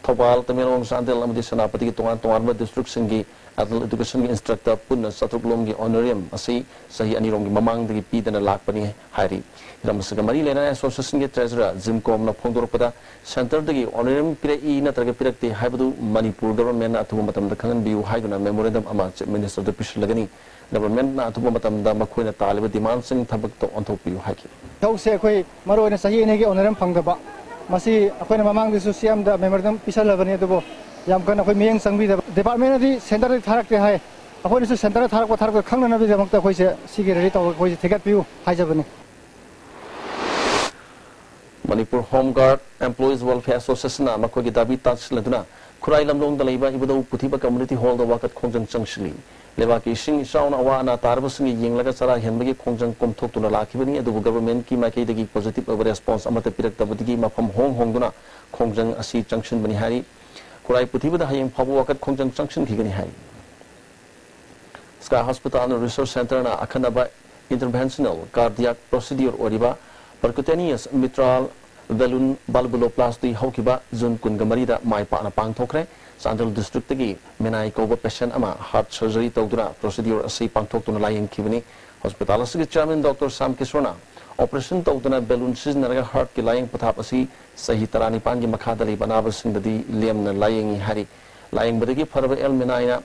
ꯊꯧꯕꯥꯜ, ꯇꯃꯦꯡꯂꯣꯡ, ꯆꯥꯟꯗꯦꯜ ꯑꯃꯗꯤ ꯁꯦꯅꯥꯄꯇꯤꯒꯤ ꯇꯣꯉꯥꯟ ꯇꯣꯉꯥꯟꯕ ꯗꯤꯁꯇ꯭ꯔꯤꯛꯁꯤꯡꯒꯤ ꯑꯦꯗꯜ ꯑꯦꯗꯨꯀꯦꯁꯟꯒꯤ ꯏꯟꯁꯇ꯭ꯔꯛꯇꯔ ꯄꯨꯟꯅ ꯆꯥꯇ꯭ꯔꯨꯛ ꯂꯣꯝꯒꯤ ꯑꯣꯅꯔꯦꯔꯤꯌꯝ ꯑꯁꯤ ꯆꯍꯤ ꯑꯅꯤꯔꯣꯝꯒꯤ ꯃꯃꯥꯡꯗꯒꯤ ꯄꯤꯗꯅ ꯂꯥꯛꯄꯅꯤ ꯍꯥꯏꯔꯤ꯫ ꯍꯤꯔꯝ ꯑꯁꯤꯒ ꯃꯔꯤ ꯂꯩꯅꯅ ꯑꯦꯁꯣꯁꯤꯌꯦꯁꯟꯒꯤ ꯇ꯭ꯔꯦꯖꯔꯔ ꯖꯤꯝ ꯀꯣꯝꯅ ꯐꯣꯡꯗꯣꯔꯛꯄꯗ, ꯁꯦꯟꯇꯔꯗꯒꯤ ꯑꯣꯅꯔꯦꯔꯤꯌꯝ ꯄꯤꯔꯛꯏ ꯅꯠꯇ꯭ꯔꯒ ꯄꯤꯔꯛꯇꯦ ꯍꯥꯏꯕꯗꯨ ꯃꯅꯤꯄꯨꯔ ꯒꯚꯔꯟꯃꯦꯟꯠꯅ ꯑꯊꯨꯕ ꯃꯇꯝꯗ ꯈꯪꯍꯟꯕꯤꯌꯨ ꯍꯥꯏꯗꯨꯅ ꯃꯦꯃꯣꯔꯦꯟꯗꯝ ꯑꯃ ꯆꯤꯐ ꯃꯤꯅꯤꯁꯇꯔꯗ ꯄꯤꯁꯤꯜꯂꯒꯅꯤ꯫ ꯒꯚꯔꯟꯃꯦꯟꯠꯅ ꯑꯊꯨꯕ ꯃꯇꯝꯗ ꯃꯈꯣꯏꯅ ꯇꯥꯜꯂꯤꯕ ꯗꯤꯃꯥꯟꯁꯤꯡ ꯊꯕꯛꯇ ꯑꯣꯟꯊꯣꯛꯄꯤꯌꯨ ꯍꯥꯏꯈꯤ꯫ ꯊꯕꯛꯁꯦ ꯑꯩꯈꯣꯏ ꯃꯔꯨ ꯑꯣꯏꯅ ꯆꯍꯤ ꯑꯅꯤꯒꯤ ꯑꯣꯅꯔꯦꯔꯤꯌꯝ ꯐꯪꯗꯕ, ꯃꯁꯤ ꯑꯩꯈꯣꯏꯅ ꯃꯃꯥꯡꯗꯁꯨ ꯁꯤ ꯑꯦꯝꯗ ꯃꯦꯃꯣꯔꯦꯟꯗꯝ ꯄꯤꯁꯜꯂꯕꯅꯤ, ꯑꯗꯨꯕꯨ ꯌꯥꯝ ꯀꯟꯅ ꯑꯩꯈꯣꯏ ꯃꯤꯠꯌꯦꯡ ꯆꯪꯕꯤꯗꯕ, ꯗꯤꯄꯥꯔꯠꯃꯦꯟꯅꯗꯤ ꯁꯦꯟꯇꯔꯗꯒꯤ ꯊꯥꯔꯛꯇꯦ ꯍꯥꯏ꯫ ꯑꯩꯈꯣꯏꯅꯁꯨ ꯁꯦꯟꯇꯔꯗ ꯊꯥꯔꯛꯄ ꯊꯥꯔꯛꯇ ꯈꯪꯅꯅꯕꯒꯤꯗꯃꯛꯇ ꯑꯩꯈꯣꯏꯁꯦ ꯁꯤꯒꯤ ꯔꯦꯂꯤ ꯇꯧꯔꯒ ꯑꯩꯈꯣꯏꯁꯦ ꯊꯤꯒꯠꯄꯤꯌꯨ ꯍꯥꯏꯖꯕꯅꯤ꯫ ꯃꯅꯤꯄꯨꯔ ꯍꯣꯝ ꯒꯥꯔꯗ ꯑꯦꯝꯄ꯭ꯂꯣꯌꯤꯁ ꯋꯦꯜꯐꯤꯌꯔ ꯑꯦꯁꯣꯁꯤꯌꯦꯁꯟꯅ ꯃꯈꯣꯏꯒꯤ ꯗꯥꯕꯤ ꯇꯥꯁꯤꯜꯂꯗꯨꯅ ꯈꯨꯔꯥꯏ ꯂꯝꯂꯣꯡꯗ ꯂꯩꯕ ꯏꯕꯨꯙꯧ ꯄꯨꯊꯤꯕ ꯀꯝꯃ꯭ꯌꯨꯅꯤꯇꯤ ꯍꯣꯜꯗ ꯋꯥꯀꯠ ꯈꯣꯡꯖꯪ ꯆꯪꯁꯤꯜꯂꯤ꯫ ꯂꯩꯕꯥꯛꯀꯤ ꯏꯁꯤꯡ ꯏꯆꯥꯎꯅ ꯑꯋꯥ ꯑꯅꯥ ꯇꯥꯔꯕꯁꯤꯡꯒꯤ ꯌꯦꯡꯂꯒ ꯆꯔꯥ ꯍꯦꯟꯕꯒꯤ ꯈꯣꯡꯖꯪ ꯀꯣꯝꯊꯣꯛꯇꯨꯅ ꯂꯥꯛꯈꯤꯕꯅꯤ, ꯑꯗꯨꯕꯨ ꯒꯚꯔꯟꯃꯦꯟꯠꯀꯤ ꯃꯥꯏꯀꯩꯗꯒꯤ ꯄꯣꯖꯤꯇꯤꯚ ꯑꯣꯏꯕ ꯔꯦꯁꯄꯣꯟꯁ ꯑꯃꯠꯇ ꯄꯤꯔꯛꯇꯕꯗꯒꯤ ꯃꯐꯝ ꯍꯣꯡ ꯍꯣꯡꯗꯨꯅ ꯈꯣꯡꯖꯪ ꯑꯁꯤ ꯆꯪꯁꯤꯟꯕꯅꯤ ꯍꯥꯏꯔꯤ꯫ ꯈꯨꯔꯥꯏ ꯄꯨꯊꯤꯕꯗ ꯍꯌꯦꯡ ꯐꯥꯎꯕ ꯋꯥꯀꯠ ꯈꯣꯡꯖꯪ ꯆꯪꯁꯤꯟꯈꯤꯒꯅꯤ ꯍꯥꯏꯔꯤ꯫ ꯁ꯭ꯀꯥꯏ ꯍꯣꯁꯄꯤꯇꯥꯜꯅ ꯔꯤꯁꯔꯆ ꯁꯦꯟꯇꯔꯅ ꯑꯈꯟꯅꯕ ꯏꯟꯇꯔꯚꯦꯟꯁꯅꯦꯜ ꯀꯥꯔꯗꯤꯌꯥꯛ ꯄ꯭ꯔꯣꯁꯤꯗ꯭ꯌꯨꯔ ꯑꯣꯏꯔꯤꯕ ꯄꯔꯀꯨꯇꯦꯅꯤꯌꯁ ꯃꯤꯇ꯭ꯔꯥꯜ ꯕꯦꯂꯨꯟ ꯕꯜꯕꯨꯂꯣꯄ꯭ꯂꯥꯁꯇꯤ ꯍꯧꯈꯤꯕ ꯖꯨꯟ ꯀꯨꯟꯒ ꯃꯔꯤꯗ ꯃꯥꯏ ꯄꯥꯛꯅ ꯄꯥꯡꯊꯣꯛꯈ꯭ꯔꯦ꯫ ꯆꯥꯟꯗꯦꯜ ꯗꯤꯁꯇ꯭ꯔꯤꯛꯇꯒꯤ ꯃꯤꯅꯥꯏ ꯀꯧꯕ ꯄꯦꯁꯦꯟ ꯑꯃ ꯍꯥꯔꯠ ꯁꯔꯖꯔꯤ ꯇꯧꯗꯨꯅ ꯄ꯭ꯔꯣꯁꯤꯗ꯭ꯌꯨꯔ ꯑꯁꯤ ꯄꯥꯡꯊꯣꯛꯇꯨꯅ ꯂꯥꯌꯦꯡꯈꯤꯕꯅꯤ꯫ ꯍꯣꯁꯄꯤꯇꯥꯜ ꯑꯁꯤꯒꯤ ꯆꯤꯌꯔꯃꯦꯟ ꯗꯣꯛꯇꯔ ꯁ꯭ꯌꯥꯝ ꯀꯤꯁꯣꯔꯅ ꯑꯣꯄꯔꯦꯁꯟ ꯇꯧꯗꯨꯅ ꯕꯦꯂꯨꯟ ꯁꯤꯖꯤꯟꯅꯔꯒ ꯍꯥꯔꯠꯀꯤ ꯂꯥꯌꯦꯡ ꯄꯊꯥꯞ ꯑꯁꯤ ꯆꯍꯤ ꯇꯔꯥꯅꯤꯄꯥꯟꯒꯤ ꯃꯈꯥꯗ ꯂꯩꯕ ꯑꯅꯥꯕꯁꯤꯡꯗꯗꯤ ꯂꯦꯝꯅ ꯂꯥꯌꯦꯡꯉꯤ ꯍꯥꯏꯔꯤ꯫ ꯂꯥꯌꯦꯡꯕꯗꯒꯤ ꯐꯔꯕ ꯑꯦꯜ ꯃꯤꯅꯥꯏꯅ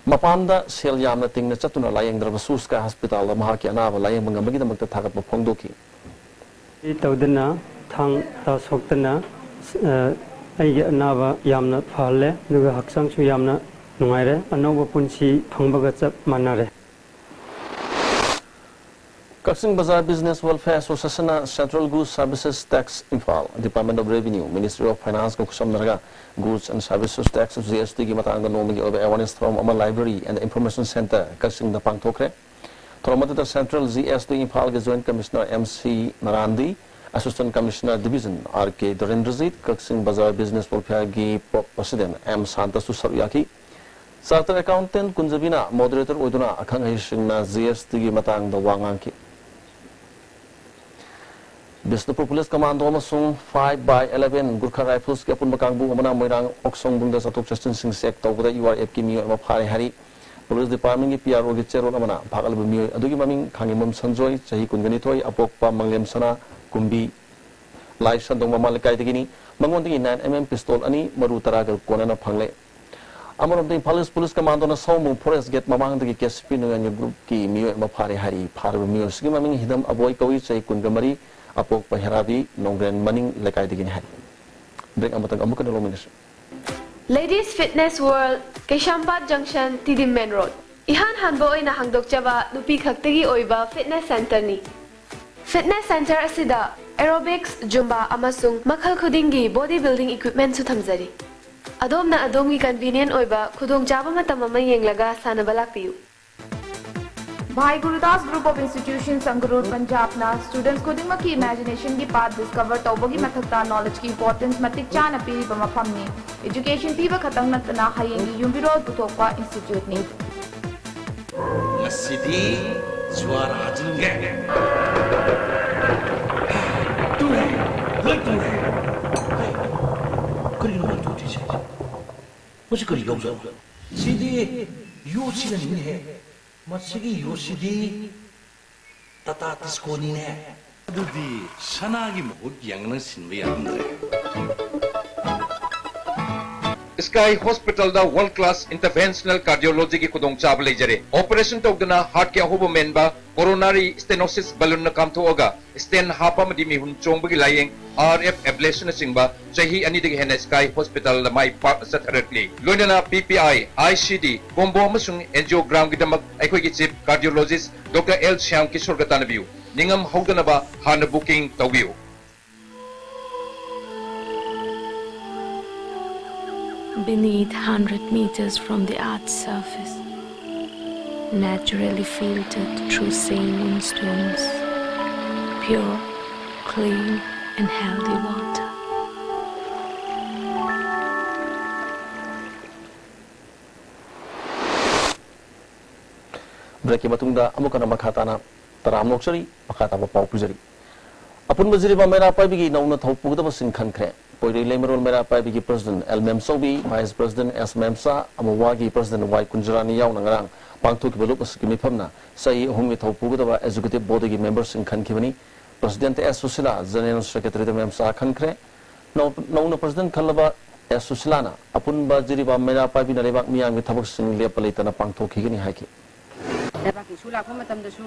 ꯃꯄꯥꯟꯗ ꯁꯦꯜ ꯌꯥꯝꯅ ꯇꯤꯡꯅ ꯆꯠꯇꯨꯅ ꯂꯥꯌꯦꯡꯗ꯭ꯔꯕꯁꯨ ꯁ꯭ꯀꯥꯏ ꯍꯣꯁꯄꯤꯇꯥꯜꯗ ꯃꯍꯥꯛꯀꯤ ꯑꯅꯥꯕ ꯂꯥꯌꯦꯡꯕ ꯉꯝꯕꯒꯤꯗꯃꯛꯇ ꯊꯥꯒꯠꯄ ꯐꯣꯡꯗꯣꯛꯈꯤ꯫ ꯑꯩ ꯇꯧꯗꯅ ꯊꯥꯡ ꯇꯥ ꯁꯣꯛꯇꯅ, ꯑ, ꯑꯩꯒꯤ ꯑꯅꯥꯕ ꯌꯥꯝꯅ ꯐꯍꯜꯂꯦ, ꯑꯗꯨꯒ ꯍꯛꯆꯥꯡꯁꯨ ꯌꯥꯝꯅ ꯅꯨꯡꯉꯥꯏꯔꯦ꯫ ꯑꯅꯧꯕ ꯄꯨꯟꯁꯤ ꯐꯪꯕꯒ ꯆꯞ ꯃꯥꯟꯅꯔꯦ꯫ ꯀꯛꯆꯤꯡ ꯕꯖꯥꯔ ꯕꯤꯖꯤꯅꯦꯁ ꯋꯦꯜꯐꯤꯌꯔ ꯑꯦꯁꯣꯁꯤꯌꯦꯁꯟꯅ central goods services tax Imphal, department of revenue, ministry of ꯐꯥꯏꯅꯥꯟꯁꯀ ꯈꯨꯠꯁꯝꯅꯔꯒ goods and services tax, G S ꯇꯤꯒꯤ ꯃꯇꯥꯡꯗ ꯅꯣꯡꯃꯒꯤ ꯑꯣꯏꯕ ꯑꯦꯋꯥꯔꯅꯦꯁ ꯊꯧꯔꯝ ꯑꯃ ꯂꯥꯏꯕ꯭ꯔꯦꯔꯤ ꯑꯦꯟ ꯏꯟꯐꯣꯔꯃꯦꯁꯟ ꯁꯦꯟꯇꯔ ꯀꯛꯆꯤꯡꯗ ꯄꯥꯡꯊꯣꯛꯈ꯭ꯔꯦ꯫ ꯊꯧꯔꯝ ꯑꯗꯨꯗ ꯁꯦꯟꯇ꯭ꯔꯦꯜ ꯖꯤ ꯑꯦꯁ ꯇꯤ ꯏꯝꯐꯥꯜꯒꯤ ꯖꯣꯏꯟꯠ ꯀꯃꯤꯁꯅꯔ ꯑꯦꯝ ꯁꯤ ꯅꯔꯥꯟꯗꯤ, Assistant Commissioner Division R K Dharendrajit, Kaksing Bazar Business Welfare ꯒꯤ President M ꯁꯥꯟꯇꯁꯨ ꯁꯔꯨꯛ ꯌꯥꯈꯤ꯫ Chartered Accountant ꯀꯨꯟꯖꯕꯤꯅ moderator ꯑꯣꯏꯗꯨꯅ ꯑꯈꯪ ꯑꯍꯩꯁꯤꯡꯅ G S T ꯒꯤ ꯃꯇꯥꯡꯗ ꯋꯥ ꯉꯥꯡꯈꯤ꯫ ꯕꯤꯁꯅꯨꯄꯨꯔ Police Commando ꯑꯃꯁꯨꯡ five by eleven Gurkha Rifles ꯀꯤ ꯑꯄꯨꯟꯕ ꯀꯥꯡꯕꯨ ꯑꯃꯅ ꯃꯣꯏꯔꯥꯡ ꯑꯣꯛꯁꯣꯡꯕꯨꯡꯗ ꯆꯠꯊꯣꯛ ꯆꯠꯁꯤꯟꯁꯤꯡ check ꯇꯧꯕꯗ U R F ꯀꯤ ꯃꯤꯑꯣꯏ ꯑꯃ ꯐꯥꯔꯦ ꯍꯥꯏꯔꯤ꯫ Police Department ꯀꯤ P R O ꯒꯤ ꯆꯦꯔꯣꯜ ꯑꯃꯅ ꯐꯥꯒꯠꯂꯕ ꯃꯤꯑꯣꯏ ꯑꯗꯨꯒꯤ ꯃꯃꯤꯡ ꯈꯥꯉꯦꯝꯕꯝ ꯁꯟꯖꯣꯏ, ꯆꯍꯤ ꯀꯨꯟꯒ ꯅꯤꯊꯣꯏ, ꯑꯄꯣꯛꯄ ꯃꯪꯂꯦꯝ ꯁꯅꯥ, ꯀꯨꯝꯕꯤ, ꯂꯥꯏ ꯁꯟꯗꯣꯡ ꯃꯃꯥ ꯂꯩꯀꯥꯏꯗꯒꯤꯅꯤ꯫ ꯃꯉꯣꯟꯗꯒꯤ nine M M pistol ꯑꯅꯤ, ꯃꯔꯨ ꯇꯔꯥꯒ ꯀꯣꯟꯅꯅ ꯐꯪꯂꯦ꯫ ꯑꯃꯔꯣꯝꯗ ꯏꯝꯐꯥꯜ East Police Commando ꯅ ꯁꯑꯣꯝꯕꯨꯡ forest gate ꯃꯃꯥꯡꯗꯒꯤ K C P ꯅꯣꯡꯌꯥꯟꯒꯤ group ꯀꯤ ꯃꯤꯑꯣꯏ ꯑꯃ ꯐꯥꯔꯦ ꯍꯥꯏꯔꯤ꯫ ꯐꯥꯔꯤꯕ ꯃꯤꯑꯣꯏ ꯑꯁꯤꯒꯤ ꯃꯃꯤꯡ ꯍꯤꯗꯝ ꯑꯕꯣꯏ ꯀꯧꯏ, ꯆꯍꯤ ꯀꯨꯟꯒ ꯃꯔꯤ, ꯑꯄꯣꯛꯄ ꯍꯦꯔꯥꯕꯤ, ꯅꯣꯡꯒ꯭ꯔꯦꯟ ꯃꯅꯤꯡ ꯂꯩꯀꯥꯏꯗꯒꯤꯅꯤ ꯍꯥꯏꯔꯤ꯫ Break ꯑꯃꯇꯪ ꯑꯃꯨꯛ ꯍꯟꯅ ꯂꯧꯃꯤꯟꯅꯁꯤ꯫ Ladies Fitness World, ꯀꯩꯁꯥꯝꯄꯥꯠ Junction, ꯇꯤꯗꯤꯝ Main Road꯫ ꯏꯍꯥꯟ ꯍꯥꯟꯕ ꯑꯣꯏꯅ ꯍꯥꯡꯗꯣꯛꯆꯕ ꯅꯨꯄꯤ ꯈꯛꯇꯒꯤ ꯑꯣꯏꯕ fitness centre ꯅꯤ꯫ Fitness centre ꯑꯁꯤꯗ aerobics, Zumba ꯑꯃꯁꯨꯡ ꯃꯈꯜ ꯈꯨꯗꯤꯡꯒꯤ body building equipment ꯁꯨ ꯊꯝꯖꯔꯤ꯫ ꯑꯗꯣꯝꯅ ꯑꯗꯣꯝꯒꯤ convenient ꯑꯣꯏꯕ ꯈꯨꯗꯣꯡꯆꯥꯕ ꯃꯇꯝ ꯑꯃ ꯌꯦꯡꯂꯒ ꯁꯥꯟꯅꯕ ꯂꯥꯛꯄꯤꯌꯨ꯫ Bhai Gurudas Group of Institutions, Sangarur, Punjab ꯅ students ꯈꯨꯗꯤꯡꯃꯛꯀꯤ imagination ꯒꯤ path discover ꯇꯧꯕꯒꯤ ꯃꯊꯛꯇ knowledge ꯀꯤ importance ꯃꯇꯤꯛ ꯆꯥꯅ ꯄꯤꯔꯤꯕ ꯃꯐꯝꯅꯤ꯫ Education ꯄꯤꯕ ꯈꯛꯇꯪ ꯅꯠꯇꯅ ꯍꯌꯦꯡꯒꯤ ꯌꯨꯝꯕꯤꯔꯣꯜ ꯄꯨꯊꯣꯛꯄ institute ꯅꯤ꯫ ꯉꯁꯤꯗꯤ ꯖ꯭ꯋꯥꯔ ꯍꯥꯖꯤꯟꯒꯦ꯫ ꯇꯨꯔꯦ, ꯂꯣꯏ ꯇꯨꯔꯦ꯫ ꯍꯩ, ꯀꯔꯤꯅꯣ ꯃꯥꯅ ꯇꯧꯗꯣꯏꯁꯦ? ꯃꯁꯤ ꯀꯔꯤ ꯌꯥꯎꯖꯥꯠꯅꯣ? ꯁꯤꯗꯤ ꯌꯣꯠꯁꯤꯅꯅꯤꯅꯦꯍꯦ꯫ ꯃꯁꯤꯒꯤ ꯌꯣꯠꯁꯤꯗꯤ ꯇꯥꯇꯥ ꯇꯤꯁꯀꯣꯅꯤꯅꯦ꯫ ꯑꯗꯨꯗꯤ ꯁꯅꯥꯒꯤ ꯃꯍꯨꯠ ꯌꯥꯡꯅ ꯁꯤꯟꯕ ꯌꯥꯔꯝꯗ꯭ꯔꯦ꯫ Sky Hospital ꯗ world class interventional cardiology ꯒꯤ ꯈꯨꯗꯣꯡꯆꯥꯕ ꯂꯩꯖꯔꯦ꯫ Operation ꯇꯧꯗꯅ heart ꯀꯤ ꯑꯍꯣꯕ ꯃꯦꯟꯕ, coronary stenosis balloon ꯅ ꯀꯥꯝꯊꯣꯛꯑꯒ stent ꯍꯥꯞꯄ ꯑꯃꯗꯤ ꯃꯤꯍꯨꯟ ꯆꯣꯡꯕꯒꯤ ꯂꯥꯌꯦꯡ, R F ablation ꯅꯆꯤꯡꯕ ꯆꯍꯤ ꯑꯅꯤꯗꯒꯤ ꯍꯦꯟꯅ Sky Hospital ꯗ ꯃꯥꯏ ꯄꯥꯛꯅ ꯆꯠꯊꯔꯛꯂꯤ꯫ ꯂꯣꯏꯅꯅ P P I, I C D, combo ꯑꯃꯁꯨꯡ angiogram ꯒꯤꯗꯃꯛ ꯑꯩꯈꯣꯏꯒꯤ chief cardiologist Doctor L Shyam Kishore ꯒ ꯇꯥꯟꯅꯕꯤꯌꯨ꯫ ꯅꯤꯡꯉꯝ ꯍꯧꯗꯅꯕ ꯍꯥꯟꯅ booking ꯇꯧꯕꯤꯌꯨ꯫ Beneath, hundred meters from the earth's surface, naturally filtered through sand and stones, pure, Clean and healthy water. Break ꯀꯤ ꯃꯇꯨꯡꯗ ꯑꯃꯨꯛ ꯍꯟꯅ ꯃꯈꯥ ꯇꯥꯅ ꯇꯔꯥꯝꯅ ꯑꯣꯛꯆꯔꯤ꯫ ꯃꯈꯥ ꯇꯥꯕ ꯄꯥꯎ ꯄꯤꯖꯔꯤ꯫ ꯑꯄꯨꯟꯕ ꯖꯤꯔꯤꯕꯥꯝ ꯃꯩꯔꯥ ꯄꯥꯏꯕꯤꯒꯤ ꯅꯧꯅ ꯊꯧ ꯄꯨꯒꯗꯕꯁꯤꯡ ꯈꯟꯈ꯭ꯔꯦ꯫ ꯄꯣꯏꯔꯩ ꯂꯩꯃꯔꯣꯜ ꯃꯩꯔꯥ ꯄꯥꯏꯕꯤꯒꯤ president ꯑꯦꯜ ꯃꯦꯝꯆꯧꯕꯤ, vice president ꯑꯦꯁ ꯃꯦꯝꯆꯥ, ꯑꯃꯨꯋꯥꯒꯤ president ꯋꯥꯏ ꯀꯨꯟꯖꯔꯥꯅꯤ ꯌꯥꯎꯅ ꯉꯔꯥꯡ ꯄꯥꯡꯊꯣꯛꯈꯤꯕ ꯂꯨꯞ ꯑꯁꯤꯒꯤ ꯃꯤꯐꯝꯅ ꯆꯍꯤ ꯑꯍꯨꯝꯒꯤ ꯊꯧ ꯄꯨꯒꯗꯕ executive board ꯒꯤ member ꯁꯤꯡ ꯈꯟꯈꯤꯕꯅꯤ꯫ President ꯑꯦꯁ ꯁꯨꯁꯤꯂꯥ, general secretary ꯗ ꯃꯦꯝꯆꯥ ꯈꯟꯈ꯭ꯔꯦ꯫ ꯅꯧ-, ꯅꯧꯅ president ꯈꯜꯂꯕ ꯑꯦꯁ ꯁꯨꯁꯤꯂꯥꯅ ꯑꯄꯨꯟꯕ ꯖꯤꯔꯤꯕꯥꯝ ꯃꯩꯔꯥ ꯄꯥꯏꯕꯤꯅ ꯂꯩꯕꯥꯛ ꯃꯤꯌꯥꯝꯒꯤ ꯊꯕꯛꯁꯤꯡ ꯂꯦꯞꯄ ꯂꯩꯇꯅ ꯄꯥꯡꯊꯣꯛꯈꯤꯒꯅꯤ ꯍꯥꯏꯈꯤ꯫ ꯂꯩꯕꯥꯛꯀꯤ ꯏꯁꯨ ꯂꯥꯛꯄ ꯃꯇꯝꯗꯁꯨ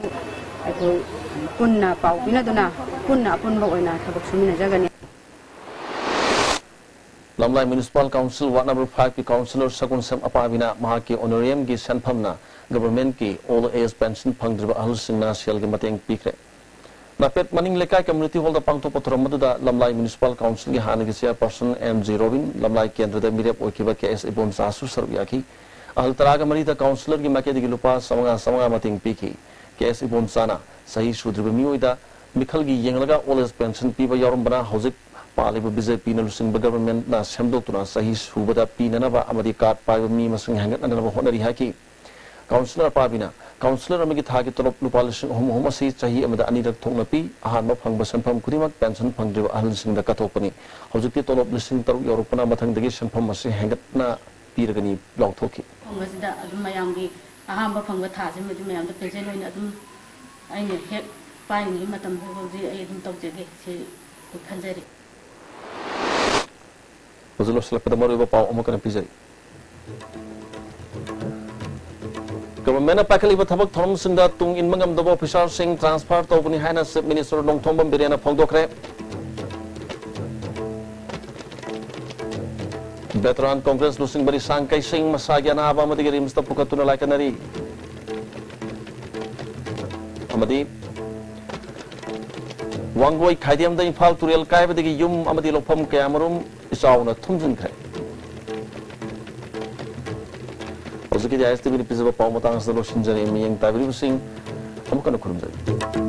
ꯑꯩꯈꯣꯏ ꯄꯨꯟꯅ ꯄꯥꯎ ꯄꯤꯅꯗꯨꯅ ꯄꯨꯟꯅ ꯑꯄꯨꯟꯕ ꯑꯣꯏꯅ ꯊꯕꯛ ꯁꯨꯃꯤꯟꯅꯖꯒꯅꯤ꯫ ꯂꯝꯂꯥꯏ Municipal Council Ward number five ꯀꯤ councillor ꯁꯒꯨꯟꯁꯦꯝ ꯑꯄꯥꯕꯤꯅ ꯃꯍꯥꯛꯀꯤ honorarium ꯒꯤ ꯁꯦꯟꯐꯝꯅ government ꯀꯤ old age pension ꯐꯪꯗ꯭ꯔꯤꯕ ꯑꯍꯜꯁꯤꯡꯅ ꯁꯦꯜꯒꯤ ꯃꯇꯦꯡ ꯄꯤꯈ꯭ꯔꯦ꯫ ꯅꯥꯄꯦꯠ ꯃꯅꯤꯡ ꯂꯩꯀꯥꯏ community hall ꯗ ꯄꯥꯡꯊꯣꯛꯄ ꯊꯧꯔꯝ ꯑꯗꯨꯗ ꯂꯝꯂꯥꯏ Municipal Council ꯒꯤ ꯍꯥꯟꯅꯒꯤ chairperson ꯑꯦꯝ ꯖꯤ ꯔꯣꯕꯤꯟ, ꯂꯝꯂꯥꯏ ꯀꯦꯟꯗ꯭ꯔꯗ ꯃꯤꯔꯦꯞ ꯑꯣꯏꯈꯤꯕ ꯀꯦ ꯑꯦꯁ ꯏꯕꯣꯝꯆꯥꯁꯨ ꯁꯔꯨꯛ ꯌꯥꯈꯤ꯫ ꯑꯍꯜ ꯇꯔꯥꯒ ꯃꯔꯤꯗ councillor ꯒꯤ ꯃꯥꯏꯀꯩꯗꯒꯤ ꯂꯨꯄꯥ ꯆꯥꯃꯉꯥ ꯆꯥꯃꯉꯥ ꯃꯇꯦꯡ ꯄꯤꯈꯤ꯫ ꯀꯦ ꯑꯦꯁ ꯏꯕꯣꯝꯆꯥꯅ ꯆꯍꯤ ꯁꯨꯗ꯭ꯔꯤꯕ ꯃꯤꯑꯣꯏꯗ ꯃꯤꯈꯜꯒꯤ ꯌꯦꯡꯂꯒ old age pension ꯄꯤꯕ ꯌꯥꯎꯔꯝꯕꯅ ꯍꯧꯖꯤꯛ ꯄꯥꯜꯂꯤꯕ ꯕꯤ ꯖꯦ ꯄꯤ ꯅ ꯂꯨꯆꯤꯡꯕ government ꯅ ꯁꯦꯝꯗꯣꯛꯇꯨꯅ ꯆꯍꯤ ꯁꯨꯕꯗ ꯄꯤꯅꯅꯕ ꯑꯃꯗꯤ card ꯄꯥꯏꯕ ꯃꯤ ꯃꯁꯤꯡ ꯍꯦꯟꯒꯠꯅꯅꯕ ꯍꯣꯠꯅꯔꯤ ꯍꯥꯏꯈꯤ꯫ Councillor ꯑꯄꯥꯕꯤꯅ councillor ꯑꯃꯒꯤ ꯊꯥꯒꯤ ꯇꯣꯂꯣꯞ ꯂꯨꯄꯥ ꯂꯤꯁꯤꯡ ꯑꯍꯨꯝ ꯑꯍꯨꯝ ꯑꯁꯤ ꯆꯍꯤ ꯑꯃꯗ ꯑꯅꯤꯔꯛ ꯊꯣꯛꯅ ꯄꯤ꯫ ꯑꯍꯥꯟꯕ ꯐꯪꯕ ꯁꯦꯟꯐꯝ ꯈꯨꯗꯤꯡꯃꯛ pension ꯐꯪꯗ꯭ꯔꯤꯕ ꯑꯍꯜꯁꯤꯡꯗ ꯀꯠꯊꯣꯛꯄꯅꯤ꯫ ꯍꯧꯖꯤꯛꯇꯤ ꯇꯣꯂꯣꯞ ꯂꯤꯁꯤꯡ ꯇꯔꯨꯛ ꯌꯧꯔꯛꯄꯅ ꯃꯊꯪꯗꯒꯤ ꯁꯦꯟꯐꯝ ꯑꯁꯤ ꯍꯦꯟꯒꯠꯅ ꯄꯤꯔꯒꯅꯤ ꯂꯥꯎꯊꯣꯛꯈꯤ꯫ ꯐꯪꯕꯁꯤꯗ ꯑꯗꯨꯝ ꯃꯌꯥꯝꯒꯤ ꯑꯍꯥꯟꯕ ꯐꯪꯕ ꯊꯥꯁꯤꯃꯗꯤ ꯃꯌꯥꯝꯗ pension ꯑꯣꯏꯅ ꯑꯗꯨꯝ ꯑꯩꯅ ꯍꯦꯛ ꯄꯥꯏꯔꯤꯉꯩ ꯃꯇꯝ ꯐꯥꯎꯕꯗꯤ ꯑꯩ ꯑꯗꯨꯝ ꯇꯧꯖꯒꯦ ꯁꯤ ꯈꯟꯖꯔꯤ꯫ ꯍꯧꯖꯤꯛ ꯂꯣꯏꯁꯤꯜꯂꯛꯄꯗ ꯃꯔꯨꯑꯣꯏꯕ ꯄꯥꯎ ꯑꯃꯨꯛ ꯍꯟꯅ ꯄꯤꯖꯔꯤ꯫ Government ꯅ ꯄꯥꯏꯈꯠꯂꯤꯕ ꯊꯕꯛ ꯊꯧꯔꯝꯁꯤꯡꯗ ꯇꯨꯡ ꯏꯟꯕ ꯉꯝꯗꯕ officer ꯁꯤꯡ transfer ꯇꯧꯒꯅꯤ ꯍꯥꯏꯅ Chief Minister ꯅꯣꯡꯊꯣꯝꯕꯝ ꯕꯤꯔꯦꯟꯅ ꯐꯣꯡꯗꯣꯛꯈ꯭ꯔꯦ꯫ Veteran Congress ꯂꯨꯆꯤꯡꯕ ꯔꯤꯁꯥꯡ ꯀꯩꯁꯤꯡ ꯃꯁꯥꯒꯤ ꯑꯅꯥꯕ ꯑꯃꯗꯒꯤ ꯔꯤꯝꯁꯇ ꯄꯨꯈꯠꯇꯨꯅ ꯂꯥꯏꯀꯠꯅꯔꯤ꯫ ꯑꯃꯗꯤ ꯋꯥꯡꯒꯣꯏ ꯈꯥꯏꯗꯦꯝꯗ ꯏꯝꯐꯥꯜ ꯇꯨꯔꯦꯜ ꯀꯥꯏꯕꯗꯒꯤ ꯌꯨꯝ ꯑꯃꯗꯤ ꯂꯧꯐꯝ ꯀꯌꯥꯃꯔꯨꯝ ꯏꯆꯥꯎꯅ ꯊꯨꯝꯖꯤꯟꯈ꯭ꯔꯦ꯫ ꯍꯧꯖꯤꯛꯀꯤꯗꯤ ꯑꯥꯏ ꯑꯦꯁ ꯇꯤ ꯚꯤꯅ ꯄꯤꯖꯕ ꯄꯥꯎ ꯃꯇꯥꯡ ꯑꯁꯤꯗ ꯂꯣꯏꯁꯤꯟꯖꯔꯦ꯫ ꯃꯤꯠꯌꯦꯡ ꯇꯥꯕꯤꯔꯤꯕꯁꯤꯡ ꯑꯃꯨꯛ ꯍꯟꯅ ꯈꯨꯔꯨꯝꯖꯔꯤ꯫